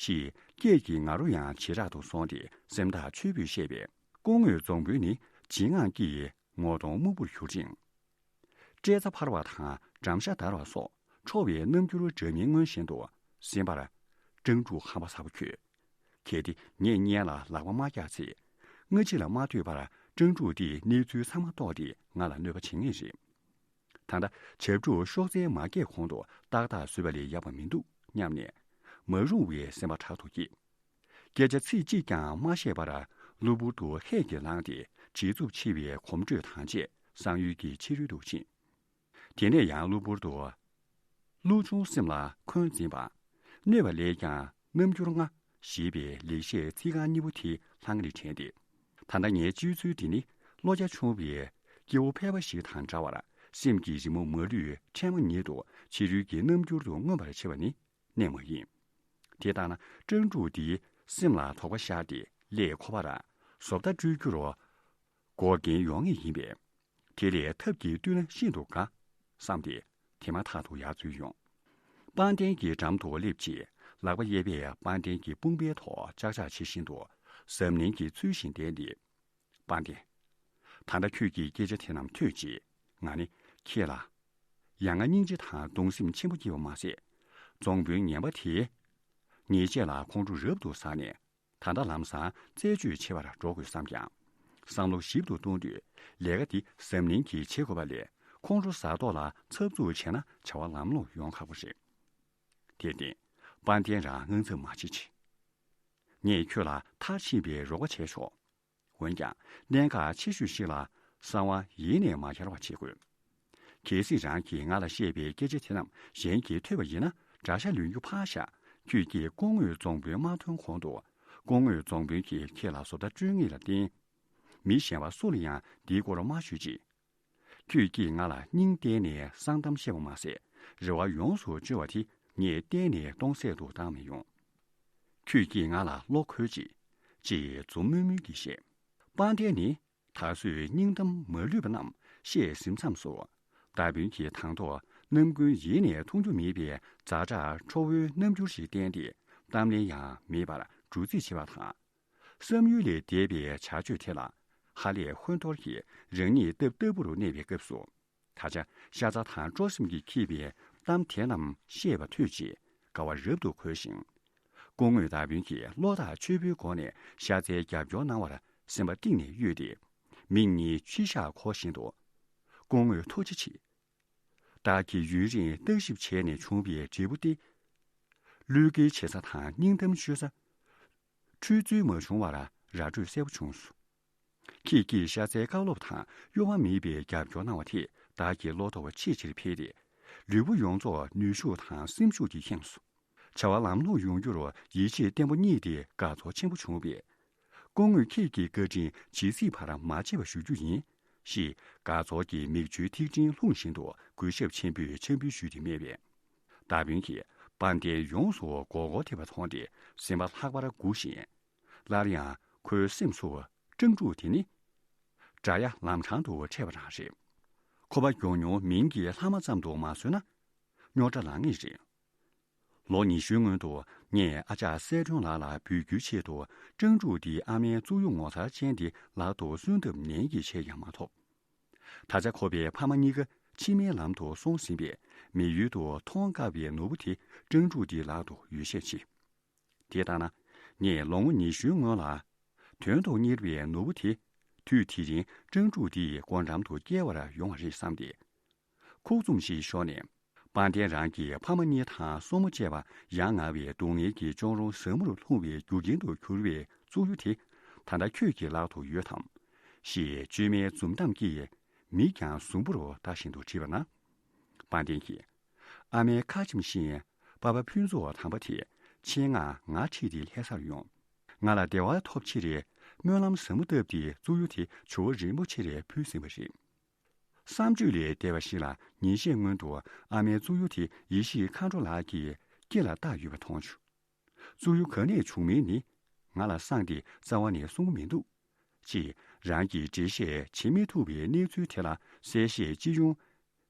ཞེས་སྐད་ཀྱི་ང་རོ་ཡང་ཇེ་དྲག་ཏུ་སོང་སྟེ་སེམས་ཐག་ཆོད་པོས་བཤད་པས། སྐུ་ངོ་རྫོང་དཔོན་ནི་བརྗིད་ངག་གིས་ངོ་གདོང་སྨུག་པོར་གྱུར་ཅིང་། སྐྲེ་རྩ་འཕར་བ་དང་འགྲམ་ཤ་འདར་བ་སོགས་ཁྲོ་བའི་རྣམ་འགྱུར་འདྲ་མིན་མངོན་བཞིན་དུ་གསན་པར། ཀྲང་ཀྲུག་ཧམ་པ་ཚ་པོ་ཁྱོད། གལ་ཏེ་ངས་སྔོན་ལ་ལག་པ་མ་བཀྱག་ཚེ། སྔ་ཕྱི་ལ་མ་ལྟོས་པར་ཀྲང་ཀྲུག་དེས་གནས་ཚུལ་ཚང་མ་རྟོགས་ཏེ་ང་ལ་གནོད་པ་བྱེད་ངེས་རེད། ད་ལྟ་བྱབས་ཕྲུག་གཤོག་རྩལ་མ་རྒྱས་གོང་དུ་ཏག་ཏག་བཟོས་པ་ལས་ཡག་པ་མི་འདུག་སྙམ་ནས། མ་རུངས་པའི་སེམས་པ་དྲག་ཏུ་སྐྱེས། སྐད་ཆ་ཚིག་གཅིག་ཀྱང་མ་བཤད་པར་གློ་བུར་དུ་ཧད་ཀྱིས་ལངས་ཏེ་བྲེལ་འཚུབ་ཆེ་བའི་གོམ་བགྲོད་དང་བཅས་གསང་ཡུལ་གྱི་ཕྱི་རོལ་དུ་ཕྱིན། དེ་ནས་ཡང་གློ་བུར་དུ། ཀླུ་ཆུང་སེམས་ལ་འཁོན་འཛིན་པ། གནོད་པ་ལས་ཀྱང་རྣམ་འགྱུར་ལྔ་ཞེས་པའི་ལེགས་བཤད་ཚིག་རྐང་གཉིས་པོ་དེ་ལྷང་ངེར་དྲན་ཏེ། ད་ལྟ་ངའི་སྤྱོད་ཚུལ་འདི་ནི་བློ་རྒྱ་ཆུང་བའི་སྐྱེ་བོ་ཕལ་པ་ཞིག་དང་འདྲ་བར་སེམས་ཀྱི་རི་མོ་མ་ལུས་ཕྲ་མ་ཉིད་དུ་ཕྱི་རོལ་གྱི་རྣམ་འགྱུར་དུ་མངོན་པར་བྱེད་པ་ནི་གནས་མ་ཡིན། དེ་ལྟར་ན་ཀྲང་ཀྲུག་འདིའི་སེམས་ལ་དོགས་པ་ཤར་ཏེ་སླད་ཁོ་པར་བཟོ་ལྟ་སྤྲོད་རྒྱུར་འགོག་རྐྱེན་ཡོང་ངེས་ཡིན་པས། དེ་ལས་ཐབས་ཀྱིས་བཏུལ་ན་ཤིན་ཏུ་དགའ། བསམ་སྟེ་དེ་མ་ཐག་ཏུ་ཡར་འཛུལ་ཡོང་། དཔལ་ལྡན་གྱི་འགྲམ་དུ་སླེབས་རྗེས་ལག་པ་གཡས་པས་དཔལ་ལྡན་གྱི་དཔུང་པའི་ཐོག་ཅག་ཅག་བྱེད་བཞིན་དུ་གཟབ་ནན་གྱིས་འཚོལ་བཞིན་བསྡད་དེ། དཔལ་ལྡན། ད་ལྟ་ཁྱོད་ཀྱིས་སྐད་ཆ་དེ་རྣམས་ཐོས་རྗེས་ང་ནི་ཁྱེད་ལ། ཡ་ང་སྙིང་རྗེ་དང་གདུང་སེམས་ཆེན་པོ་སྐྱེས་པ་མ་ཟད། རྫོང་དཔོན་ངན་པ་དེས། ཉེས་ཆད་ལ་ཁོང་ཁྲོ་རབ་ཏུ་ཟ་ནས། ད་ལྟ་ལམ་སང་རྩད་གཅོད་བྱེད་པར་འགྲོ་དགོས་བསམ་ཀྱང་། བསམ་བློ་ཞིབ་ཏུ་གཏོང་དུས་ལས་ཀ་འདི་གཟབ་ནན་གྱིས་བྱེད་དགོས་པ་ལས་ཁོང་ཁྲོ་ཟ་ཐོག་ལ་འཚབ་འཚུབ་བྱས་ན་བྱ་བ་ལམ་ལྷོང་ཡོང་ཁག་པོ་རེད། དེར་བརྟེན་དཔལ་ལྡན་རང་དངངས་འཚབ་མ་བྱེད་ཅིག་ངས་ཁྱོད་ལ་མཐར་ཕྱིན་པའི་རོགས་པ་བྱས་ཆོག་འོན་ཀྱང་གནད་འགག་ཆེ་ཤོས་ཤིག་ལ་གསང་བ་ཡེ་ནས་མ་འཁྱར་བ་བྱེད་དགོས། གལ་སྲིད་རང་གིས་ང་ལ་བཤད་པའི་སྐད་ཆ་དེ་རྣམས་གཞན་གྱིས་ཐོས་པ་ཡིན་ན་དགྲ་ཤ་ལེན་རྒྱུ་ཕར་བཞག་ཁྱོད་ཀྱིས་སྐུ་ངོ་རྫོང་དཔོན་མ་ཐོན་གོང་དུ་སྐུ་ངོ་རྫོང་དཔོན་གྱིས་ཁྱེད་ལ་བཟོ་ལྟ་སྤྲོད་ངེས་ལ་བརྟེན། མི་གཞན་པ་སུ་ལ་ཡང་འདིའི་སྐོར་མ་ཤོད་ཅིག་ཁྱོད་ཀྱིས་ང་ལ་སྙིང་གཏད་ནས་གསང་གཏམ་བཤད་པ་མ་ཟད་རེ་བ་ཡོངས་སུ་བཅོལ་བ་དེ་ངས་གཏན་ནས་སྟོང་ཟད་དུ་བཏང་མི་ཡོང་། ཁྱོད་ཀྱིས་ང་ལ་བློ་འཁོལ་ཅིག་ཅེས་མཛུབ་མོལ་མོལ་གྱིས་བཤད། དཔལ་ལྡན་ནི་ད་གཟོད་སྙིང་གཏམ་མ་ལུས་པ་རྣམས་བཤད་ཟིན་མཚམས་སུ། མདའ་དཔོན་གྱིས་དང་ཐོག་རྣམ་ཀུན་ཡེ་ནས་མཐོང་རྒྱུ་མེད་པའི་ཛ་དྲག་ཁྲོ་བོའི་རྣམ་འགྱུར་ཞིག་བསྟན་ཏེ་གཏམ་ལན་ཡང་མེད་པར་འགྲོ་རྩིས་བྱེད་པ་དང་། བསམ་ཡུལ་ལས་འདས་པའི་བྱ་སྤྱོད་དེ་ལ་ ཁ་ལས་ཧོན་ཐོར་གྱིས་རང་ཉིད་སྟབས་སྟབས་བུ་རུ་གནས་པའི་སྐབས་སུ། ད་ཆ་ཤ་ཚ་དང་སྤྲོ་སེམས་ཀྱིས་འཁྱིལ་བའི་གཏམ་དེ་རྣམས་བཤད་པ་ཐོས་རྗེས་དགའ་བ་རབ་ཏུ་འཁོལ་ཞིང་། སྐུ་ངོ་དར་བུན་གྱིས་བློ་ཐག་ཆོད་པོའི་སྒོ་ནས་ཤ་ཚའི་རྒྱབ་སྐྱོར་གནང་བར་སེམས་པ་གཏིང་ནས་གཡོས་ཏེ། མིག་གཉིས་མཆི་ཞག་འཁོར་བཞིན་དུ། སྐུ་ངོ་ཐུགས་རྗེ་ཆེ། བདག་གིས་ཡུན་རིང་བརྟག་ཞིབ་བྱས་ནས་བྱུང་བའི་འབྲས་བུ་སྟེ། བློས་འགེལ་བྱེད་ས་དང་སྙིང་གཏམ་ཤོད་ས། འཁྲུལ་རྩོད་མ་བྱུང་བར་ར་སྤྲོད་གསལ་པོ་བྱུང་སོང་། ཁྱེད་ཀྱིས་ཤ་ཚའི་བཀའ་སློབ་དང་གཡོ་བ་མེད་པའི་རྒྱབ་སྐྱོར་གནང་བ་དེས་བདག་གི་བློ་སྟོབས་ཆེས་ཆེར་འཕེལ་ཏེ། ལུས་པོ་ཡོངས་རྫོགས་ནུས་ཤུགས་དང་སེམས་ཤུགས་ཀྱིས་ཁེངས་སོང་། བྱ་བ་ལམ་ལྷོང་ཡོང་རྒྱུར་ཡིད་ཆེས་བརྟན་པོ་རྙེད་དེ་དགའ་ཚོར་ཆེན་པོ་བྱུང་བས། སྐུ་ངོས་ཁྱེད་ཀྱི་བཀའ་དྲིན་ཇི་སྲིད་བར་མ་བརྗེད་པ་ཞུ་རྒྱུ་ཡིན། ཞེས་དགའ་ཚོར་གྱི་མིག་ཆུའི་ཐིགས་ཕྲེང་ལྷུང་བཞིན་དུ་གུས་ཞབས་ཆེན་པོས་འཆམ་འབུལ་ཞུས་ཏེ་སྨྲས་པས། དར་བུན་གྱིས་དཔལ་ལྡན་ཡོངས་སུ་མགོ་སྐོར་ཐེབས་པ་མཐོང་སྟེ་སེམས་པ་ལྷག་པར་མགུ་ཞིང་། སླར་ཡང་ཁོའི་སེམས་སུ་སྤྲང་ཕྲུག་དེ་ནི། དགྲ་ཡ་ལམ་འཕྲང་དུ་འཕྲད་པ་རང་རེད། ཁོ་པ་མགྱོགས་མྱུར་མིང་གི་ལྷག་མ་ཙམ་དུ་མ་བཟོས་ན། རྙོག་དྲ་ལངས་ངེས་རེད། ལོ་ཉི་ཤུའི་སྔོན་དུ་ངས་ཨ་ཅག་གསལ་སྒྲོན་ལགས་ལ་འབུལ་རྒྱུའི་ཆེད་དུ་སྤྲང་ཕྲུག་འདིའི་ཨ་མའི་བཙུགས་ཡུལ་ངོ་མཚར་ཅན་དེ་ལག་ཏུ་སོན་ཐབས་ནན་གྱིས་བྱས་ཀྱང་མ་ཐོབ། ད་ཆ་ཁོ་པའི་ཕ་མ་གཉིས་ཀ་ཕྱི་མའི་ལམ་དུ་སོང་ཟིན་པས། མི་ཡུལ་དུ་མཐོང་དཀའ་བའི་ནོར་བུ་དེ་སྤྲང་ཕྲུག་འདིའི་ལག་ཏུ་ཡོད་ཤས་ཆེ། དེ་ལྟ་ན། ངས་ལོ་ངོ་ཉི་ཤུའི་སྔོན་ལ། དོན་དུ་གཉེར་བའི་ནོར་བུ་དེ། དུས་དེ་རིང་སྤྲང་ཕྲུག་འདིའི་སྒོ་འགྲམ་དུ་སྐྱེལ་བར་ཡོང་བ་རེད་བསམ་སྟེ། ཁུག་བཙུམ་ཞིག་ཤོར་ནས། དཔལ་ལྡན་རང་གི་ཕ་མ་གཉིས་དང་སྲུ་མོ་བཅས་པ་ཡ་ང་བའི་སྡུག་བསྔལ་གྱི་གཅོང་རོང་ཟབ་མོར་ལྷུང་བའི་རྒྱུ་རྐྱེན་དུ་གྱུར་བའི་བཙུགས་ཡུལ་དེ། ད་ལྟ་ཁྱོད་ཀྱི་ལག་ཏུ་ཡོད་དམ། ཞེས་བཅོས་མའི་འཛུམ་མདངས་ཀྱིས་མིག་ཀྱང་ཟུམ་པོར་ལྟ་བཞིན་དུ་དྲིས་པ་ན། དཔལ་ལྡན་གྱིས། ཨ་མའི་ཁ་ཆེམས་བཞིན་པ་ཕ་ཕུན་ཚོགས་དམ་པ་དེས་ཆེད་མངགས་ང་ཁྲིད་དེ་ལྷ་སར་ཡོང་། ང་ལ་བདེ་བ་ཐོབ་ཕྱིར་སྨོན་ལམ་ཟབ་མོ་བཏབ་སྟེ་བཙུགས་ཡུལ་དེ་ཇོ་བོ་རིན་པོ་ཆེར་ཕུལ་ཟིན་པ་རེད། བསམ་བརྗོད་ལས་འདས་པ་ཞིག་ལ་ཉིན་ཤས་སྔོན་དུ་ཨ་མའི་བཙུགས་ཡུལ་དེ་ཡེ་ཤེས་མཁའ་འགྲོ་ལགས་ཀྱི་སྐེ་ལ་བཏགས་ཡོད་པ་མཐོང་བྱུང་། བཙུགས་ཡུལ་ག་ནས་བྱུང་མིན་ནི་ང་ལ་སངས་ཏེ་རྩ་བ་ནས་གསུང་གི་མི་འདུག་ཅེས་རང་གིས་འགྲེལ་བཤད་བྱེད་མི་ཐུབ་པའི་གནས་ཚུལ་དེ་ལ་གསལ་བཤད་སྤྱི་ཡོངས་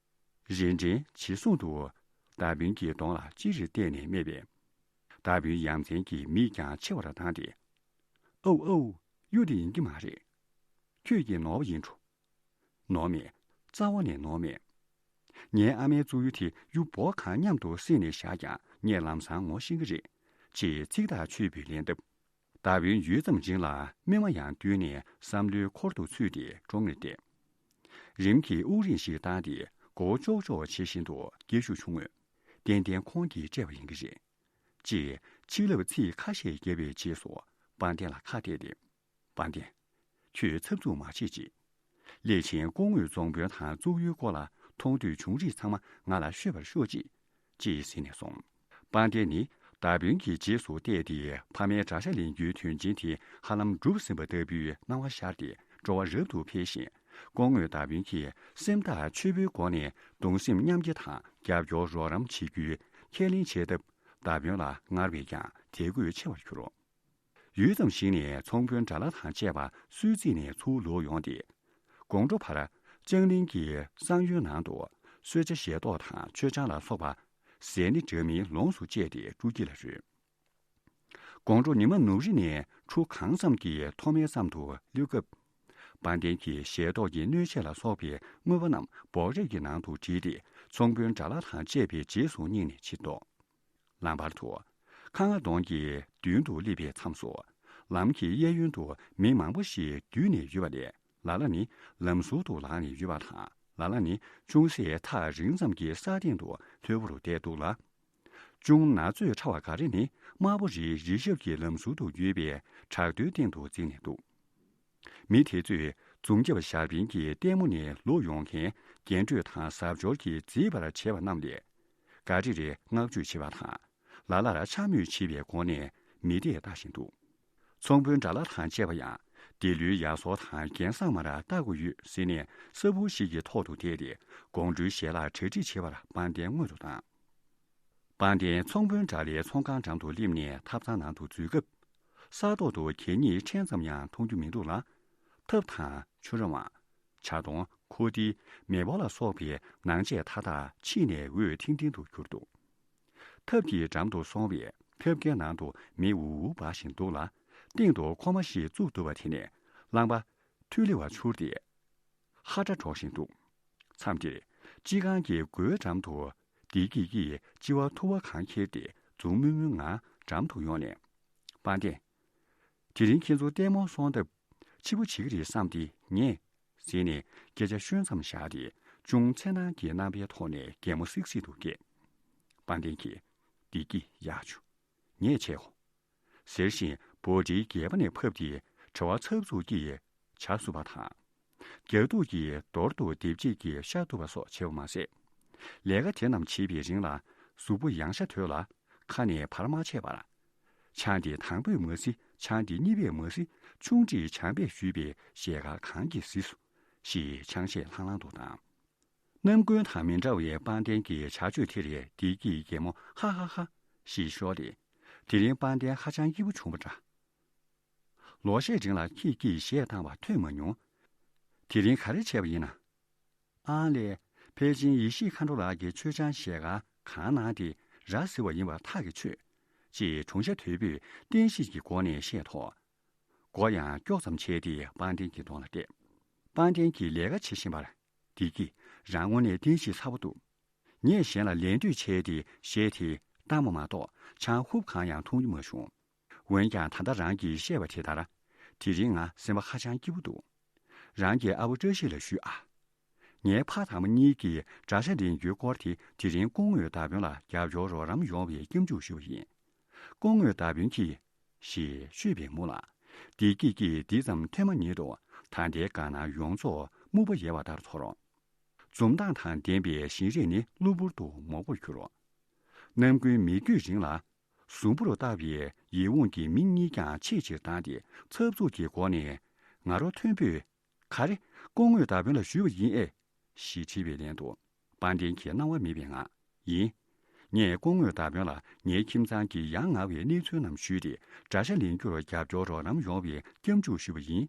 རེ་འདྲེན་བྱེད་གསུང་དུ། དར་བུན་གྱི་གདོང་ལ་ཅི་རིགས་བལྟས་ནས་སྨྲས་པས། དར་བུན་ཡ་མཚན་གྱིས་མིག་ཀྱང་ཕྱེ་བར་བཏང་སྟེ། ཨའུ་ཨའུ། གཡུ་དེ་ཡིན་གྱི་མ་རེད། ཁྱོད་ཀྱིས་ནོར་བ་ཡིན་འགྲོ། ནོར་མེད། རྩ་བ་ནས་ནོར་མེད། ངའི་ཨ་མའི་བཙུགས་ཡུལ་དེ་གཡུ་འབོ་གང་མཉམ་དུ་བསྲེས་ནས་བཞག་ཀྱང་ངས་ལམ་སང་ངོ་ཤེས་ཀྱི་རེད། ཅེས་ཚིག་ཐག་ཆོད་པའི་ལན་བཏབ། དར་བུན་ཡུད་ཙམ་རྗེས་ལ་སྨིན་མ་ཡང་བསྡུས་ནས་བསམ་བློའི་འཁོར་དུ་ཚུད་དེ་ཀྲོང་ནས་བལྟས། རིམ་གྱིས་དབུགས་རིང་ཞིག་བཏང་སྟེ་མགོ་བོ་ཅོག་ཅོག་བྱེད་བཞིན་དུ་སྐད་ཤུགས་ཆུང་ངུས། ཏན་ཏན་ཁོང་གིས་སྤྲད་པ་ཡིན་གྱི་རེད། ཅེས་ཕྱི་ལབ་ཚིག་ཁ་ཤས་བརྒྱབ་པའི་རྗེས་སུ་དཔལ་ལྡན་ལ་ཁ་གཏད་དེ། དཔལ་ལྡན། ཁྱོད་འཚབ་འཚུབ་མ་བྱེད་ཅིག་སླད་ཕྱིན་སྐུ་ངོས་རྫོང་དཔོན་དང་བཙུགས་ཡུལ་སྐོར་ལ་མཐོང་ཐོས་བྱུང་རིགས་ཚང་མ་ང་ལ་ཤོད་པར་ཤོག་ཅིག་ཅེས་ཟེར་ནས་སོང་། དཔལ་ལྡན་ནི་དར་བུན་གྱི་རྗེས་སུ་བལྟས་ཏེ་ཕ་མའི་དགྲ་ཤ་ལེན་རྒྱུའི་དོན་ཆེན་དེ་ཧ་ལམ་འགྲུབ་ཟིན་པ་ལྟ་བུའི་སྣང་བ་ཤར་ཏེ་སྤྲོ་བ་རབ་ཏུ་འཕེལ་ཞིང་། སྐུ་ངོས་དར་བུན་གྱིས་སེམས་ཐག་ཆོད་པོའི་སྒོ་ནས་གདུང་སེམས་མཉམ་སྐྱེད་དང་རྒྱབ་སྐྱོར་རོགས་རམ་བྱེད་རྒྱུའི་ཁས་ལེན་བྱས་སྟབས། དར་བུན་ལ་སྔར་བས་ཀྱང་དད་གུས་ཆེ་བར་གྱུར། ཡུད་ཙམ་ཞིག་ནས་ཚོང་དཔོན་དགྲ་ལྷ་དང་བཅས་པ་སུད་སི་ནས་ཚུར་ལོག་ཡོང་སྟེ། དགོང་དྲོ་བར་ལྕང་གླིང་གི་བསང་ཡོལ་ནང་དུ་གསོལ་ཇ་ཞལ་ཏོག་དང་མཆོད་ཆང་ལ་སོགས་པ་ཟས་ནི་འདྲ་མིན་ལོངས་སུ་སྤྱད་དེ་སྤྲོ་སྐྱིད་ལ་རོལ། དགོང་དྲོ་ཉི་མ་ནུབ་རི་ནས་ཁྲུ་གང་ཙམ་གྱི་མཐོ་དམན་ཙམ་དུ་སླེབས་སྐབས། དཔལ་ལྡན་གྱིས་ཞལ་ཏོག་གི་སྣོད་ཆས་ལ་སོགས་པའི་དངོས་པོ་རྣམས་འབོག་རས་ཀྱི་ནང་དུ་བསྒྲིལ་ཏེ་ཚོང་དཔོན་དགྲ་ལྷ་དང་བཅས་པའི་རྗེས་སུ་སྙེག་ནས་ཕྱིར་ལྡོག་ལམ་བར་དུ། ཁ་ང་གདོང་གི་མདུན་དུ་སླེབས་པའི་མཚམས་སུ། ལམ་གྱི་གཡས་གཡོན་དུ་མི་མང་པོ་ཞིག་འདུས་ནས་ཡོད་པ་ལས། ལ་ལ་ནི་ལམ་ཟུར་དུ་ལངས་ནས་ཡོད་པ་དང་། ལ་ལ་ནི་ཅུང་ཟད་ཐག་རིང་ཙམ་གྱི་ས་སྟེང་དུ་ལྷོད་པོ་རུ་བསྡད་འདུག་ལ། ཅུང་ན་ཚོད་ཕྲ་བ་འགའ་རེ་ནི་དམར་པོ་རིའི་རི་ཞབས་ཀྱི་ལམ་ཟུར་དུ་ཡོད་པའི་བྲག་རྡོའི་སྟེང་དུ་འཛེགས་ནས་འདུག་མི་དེ་ཚོས་འཛུམ་རྒྱབ་ཞར་པན་གྱི་ལྟད་མོ་ནས་ལོག་ཡོང་མཁན་རྒྱན་སྤྲོས་དང་གཟབ་མཆོར་གྱིས་བརྫིས་པར་བྱས་པ་རྣམས་ལས། འགའ་རེ་རེ་བསྔགས་བརྗོད་བྱེད་པ་དང་། ལ་ལར་འཕྱ་སྨོད་བྱེད་པའི་སྒོ་ནས་མི་སྡེ་ལྟ་བཞིན་འདུག་ཚོང་དཔོན་དགྲ་ལྷ་དང་བཅས་པ་ཡང་འདི་ལོའི་ཡ་སོ་དང་རྒྱན་བཟང་མར་ལྟ་དགོས་ཡོད་ཟེར་ནས་ས་ཕུར་ཞིག་གི་ཐོག་ཏུ་བསྡད་དེ་དགོང་དྲོའི་ཞལ་ལག་གྲ་སྒྲིག་བྱེད་པར་དཔལ་ལྡན་སྔོན་དུ་བཏང་། དཔལ་ལྡན་ཚོང་དཔོན་དགྲ་ལྷའི་ཚོང་ཁང་འགྲམ་དུ་སླེབས་ནས་ཐབ་ཚང་ནང་དུ་འཛུལ་སྐབས། ས་ཐོག་ཏུ་གད་སྙིགས་ཕྲན་ཙམ་ཡང་མཐོང་རྒྱུ་མི་འདུག་ལ། ཐབ་དང་ཆུ་ར་བང་། ཇ་དོང་། ཁོག་ཏི། མེ་སྤོ་ལ་སོགས་པའི་ནང་ཆས་མཐའ་དག་ཕྱིས་ནས་འོད་ཐིང་ཐིང་དུ་གྱུར་འདུག་ཐབ་ཀྱི་འགྲམ་དུ་སོང་བས་ཐབ་ཀའི་ནང་དུ་མེ་འུར་འུར་འབར་བཞིན་འདུག་ལ། སྟེང་དུ་ཁོག་མ་ཞིག་བཙུགས་འདུག་པ་དེ་ནས་རླངས་པ་ ཐོད་ལེ་བ་འཕྱུར་ཏེ། ཧ་སྒྲ་སྒྲོག་བཞིན་འདུག་མཚམས་དེར་སྤྱི་ཁང་གི་སྒོའི་འགྲམ་དུ་བདེ་སྐྱིད་ཀྱིས་ལྕི་བ་ཐུ་བ་གང་ཁྱེར་ཏེ་མཛུབ་མོ་མོའི་ངང་འགྲམ་དུ་ཡོང་ནས། དཔལ་ལྡན། དེ་རིང་ཁྱེད་ཚོ་ལྟད་མོ་སོང་སྟབས་ཕྱི་པོ་བྱེད་ཀྱི་རེད་བསམ་སྟེ་ངས། ཟེར་ནས་སྐད་ཆ་ཤོད་མཚམས་བཞག་སྟེ་ཅུང་འཚེར་སྣང་གི་རྣམ་པའི་ཐོག་ནས་གད་མོ་སིག་སིག་ཏུ་བགད། དཔལ་ལྡན་གྱིས། བདེ་སྐྱིད་ཡག་བྱུང་། ངས་བྱས་གོ། ཟེར་བཞིན་འབོལ་ཁྲིའི་སྒལ་པ་ནས་ཕབ་སྟེ་བྲེལ་བ་འཚབ་འཚུབ་ཀྱིས་ཇ་བཟོ་བ་དང་། རྒྱ་སྡུག་གིས་རྡོར་དུ་རྡེབ་བྱེད་ཀྱི་ཤ་གཏུབ་པ་སོགས་བྱེད་པ་མ་ཟད། ལས་ཀ་དེ་རྣམས་བྱེད་པའི་རིང་ལ་གཟུགས་པོ་ཡང་ཤ་དོད་ལ་ཁ་ནས་བར་མ་ཆད་པར། ཆང་དེ་དང་པོས་མ་བཟི། ཆང་དེ་གཉིས་པས་མ་བཟི། ཆུང་འདྲིས་བྱམས་པས་ཞུས་པའི་ཞལ་དཀར་གང་གིས་བཟི་སོ། ཞེས་ཆང་གཞས་ལྷང་ལྷང་དུ་བཏང་། རྣམ་ཀུན་དང་མི་འདྲ་བའི་དཔལ་ལྡན་གྱི་བྱ་སྤྱོད་དེར་བདེ་སྐྱིད་གད་མོ་ཧ་ཧ་ཧ་ཞེས་ཤོར་ཏེ། དེ་རིང་དཔལ་ལྡན་ཧ་ཅང་སྐྱིད་པོ་བྱུང་བ་འདྲ། ལོ་ཤས་རིང་ལ་ཁྱེད་ཀྱིས་གཞས་བཏང་བ་ཐོས་མ་མྱོང་། དེ་རིང་ག་རེ་བྱས་པ་ཡིན་ན། ཨང་ལས། ཕལ་ཆེར་ཡེ་ཤེས་མཁའ་འགྲོ་ལགས་ཀྱིས་མཆོད་ཆང་ཞལ་དཀར་གང་གནང་སྟེ་ར་བཟི་བ་ཡིན་པ་ཐག་གིས་ཆོད། ཅེས་གྲུང་ཤ་དོད་པོས་བསྟན་བཤིག་གི་སྒོ་ནས་བཤད་ཐོག་མགོ་ཡང་ཀྱོག་ཙམ་བྱས་ཏེ་དཔལ་ལྡན་གྱི་གདོང་ལ་བལྟས། དཔལ་ལྡན་གྱིས་ལས་ཀ་བྱེད་བཞིན་པར། བདེ་སྐྱིད། རང་ངོ་ནས་བསྟན་བཤིག་ཚ་པོ་འདུག་ངས་གཞན་ལ་ལད་ཟློས་བྱས་ཏེ་གཞས་དེ་བཏང་བ་མ་གཏོགས་ཆང་ཧུབ་གང་ཡང་འཐུང་རྒྱུ་མ་བྱུང་། འོན་ཀྱང་ད་ལྟ་རང་གིས་བཤད་པ་དེ་ལྟར། དེ་རིང་ང་སེམས་པ་ཧ་ཅང་སྐྱིད་པོ་འདུག་རང་གི་ཨ་བོ་བཀྲ་ཤིས་ལ་ཞུས་ཨ། ངའི་ཕ་དང་མ་གཉིས་ཀྱིས་དགྲ་ཤ་ལེན་རྒྱུའི་སྐོར་དེ་དེ་རིང་སྐུ་ངོ་མདའ་དཔོན་ལ་རྒྱབ་སྐྱོར་རོགས་རམ་ཡོང་བའི་སྐྱབས་འཇུག་ཞུ་བ་ཡིན། སྐུ་ངོ་མདའ་དཔོན་གྱིས། ཞེས་ཤོད་པའི་མུ་ལ། བདེ་སྐྱིད་ཀྱིས་འདི་ཙམ་ཐོས་མ་མྱོང་དུ། ད་ལྟའི་དགའ་སྣང་ཡོངས་རྫོགས་སྨུག་པ་ཡལ་བ་ལྟར་ཚོར། འཛུམ་མདངས་དང་ལྡན་པའི་བཞིན་རས་ནི་གློ་བུར་དུ་མོག་པོར་གྱུར། རྣམ་ཀུན་མི་བསྐྱོད་རིང་ལ། གཟུགས་པོར་བལྟ་བའི་ཡིད་འོང་གི་མིག་གཉིས་ཀྱང་ཆེས་ཆེར་བཏང་སྟེ་འཚབ་འཚུབ་ཀྱི་སྒོ་ནས། ང་རོ་མཐོན་པོས། ག་རེ། སྐུ་ངོ་མདའ་དཔོན་ལ་ཞུས་པ་ཡིན་ཨེ། ཞེས་དྲིས་པའི་ལན་དུ། དཔལ་ལྡན་གྱིས་སྣང་བ་མེད་པའི་ངང་། ཡིན། ངས་སྐུ་ངོ་མདའ་དཔོན་ལ་ངའི་ཁྱིམ་ཚང་གི་ཡ་ང་བའི་གནས་ཚུལ་རྣམས་ཞུས་ཏེ་དགྲ་ཤ་ལེན་རྒྱུར་རྒྱབ་སྐྱོར་རོགས་རམ་ཡོང་བའི་སྐྱབས་འཇུག་ཞུས་པ་ཡིན།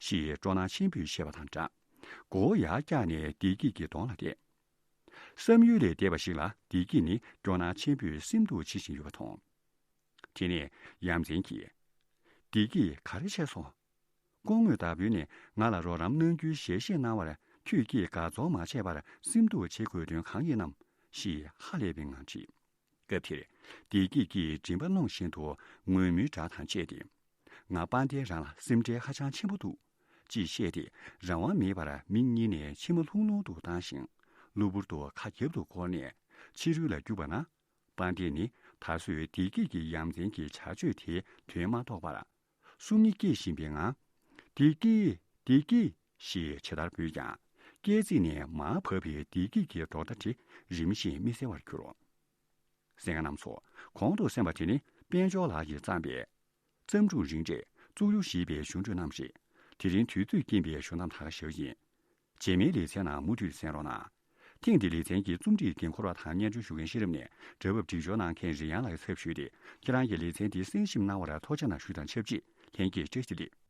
ཞེས་སྤྲོ་སྣང་ཆེན་པོས་བཤད་པ་དང་སྦྲགས། མགོ་བོ་ཡར་བཀྱགས་ནས་བདེ་སྐྱིད་ཀྱི་གདོང་ལ་བལྟས། བསམ་ཡུལ་ལས་འདས་པ་ཞིག་ལ་བདེ་སྐྱིད་ནི་སྐྱོ་སྣང་ཆེན་པོས་སིམ་སྡུག་བྱེད་བཞིན་ཡོད་པ་མཐོང་། དེ་ནས་ཡ་མཚན་གྱིས། བདེ་སྐྱིད་ག་རེ་བྱས་སོང་། སྐུ་ངོ་མདའ་དཔོན་ནས་ང་ལ་རོགས་རམ་གནང་རྒྱུའི་ཞལ་བཞེས་གནང་བར་ཁྱོད་ཀྱིས་དགའ་ཚོར་མ་བྱས་པར་སེམས་སྡུག་བྱེད་དགོས་དོན་གང་ཡིན་ནམ་ཞེས་ཧ་ལས་པའི་ངང་དྲིས། སྐབས་དེར་བདེ་སྐྱིད་ཀྱིས་མགྲིན་པ་རླུང་བཞིན་དུ་ངུད་མོའི་སྒྲ་དང་བཅས་ཏེ། ང་དཔལ་ལྡན་རང་ལ་སེམས་ཁྲལ་ཧ་ཅང་ཆེན་པོ་འདུག་ཅེས་བཤད་དེ་རང་དབང་མེད་པར་མིག་གཉིས་ནས་མཆི་མ་ལྷུང་ལྷུང་དུ་བཏང་ཞིང་གློ་བུར་དུ་ཁ་རྒྱབ་ཏུ་བསྐོར་ནས་ཕྱི་རོལ་ལ་རྒྱུག་པ་ན། དཔལ་ལྡན་ནི་ད་གཟོད་བདེ་སྐྱིད་ཀྱི་ཡ་མཚན་གྱི་བྱ་སྤྱོད་དེའི་དོན་མ་རྟོགས་པར། སུམ་གཉིས་སྐྱེས་བཞིན་པའི་ངང་། བདེ་སྐྱིད། བདེ་སྐྱིད་ཞེས་ཇི་ལྟར་འབོད་ཀྱང་། སྐེ་རྩེ་ནས་མར་བབས་པའི་བདེ་སྐྱིད་ཀྱི་སྒྲོག་སྒྲ་དེ་རིམ་བཞིན་མི་གསལ་བར་གྱུར། གསན་མཁན་རྣམ་ཚོ། གོང་དུ་གསན་པ་དེ་ནི་དཔལ་འབྱོར་ལགས་ཀྱིས་བརྩམས་པའི། བརྩམས་སྒྲུང་རིང་འབྲས་བཙུགས་གཡུ་ཞེས་པའི་གཞུང་འགྲོས་རྣམས་རེད། དེ་རིང་དུས་ཚོད་རྐྱེན་པས་གཞུང་གཏམ་ད་ག་ཞུ་ཡིན། རྗེས་མའི་ལེ་ཚན་ནང་མུ་མཐུད་གསན་རོགས་གནང་། ཐེངས་འདིའི་ལེ་ཚན་གྱི་རྩོམ་སྒྲིག་འགན་འཁུར་བ་དང་སྙན་སྒྲོན་ཞུ་མཁན་ཤེས་རབ་ནས་སྒྲ་ཕབ་སྒྲིག་སྦྱོར་གནང་མཁན་རིན་དབྱངས་ལགས་ཀྱི་ཚབ་ཞུས་ཏེ། ཁྱེད་རང་གིས་ལེ་ཚན་འདི་གསན་ཞིབ་གནང་བར་ཐུགས་རྗེ་གནང་ཞུས་དང་ཆབས་ཅིག་ལྷན་རྒྱས་བཀྲ་ཤིས་བདེ་ལེགས།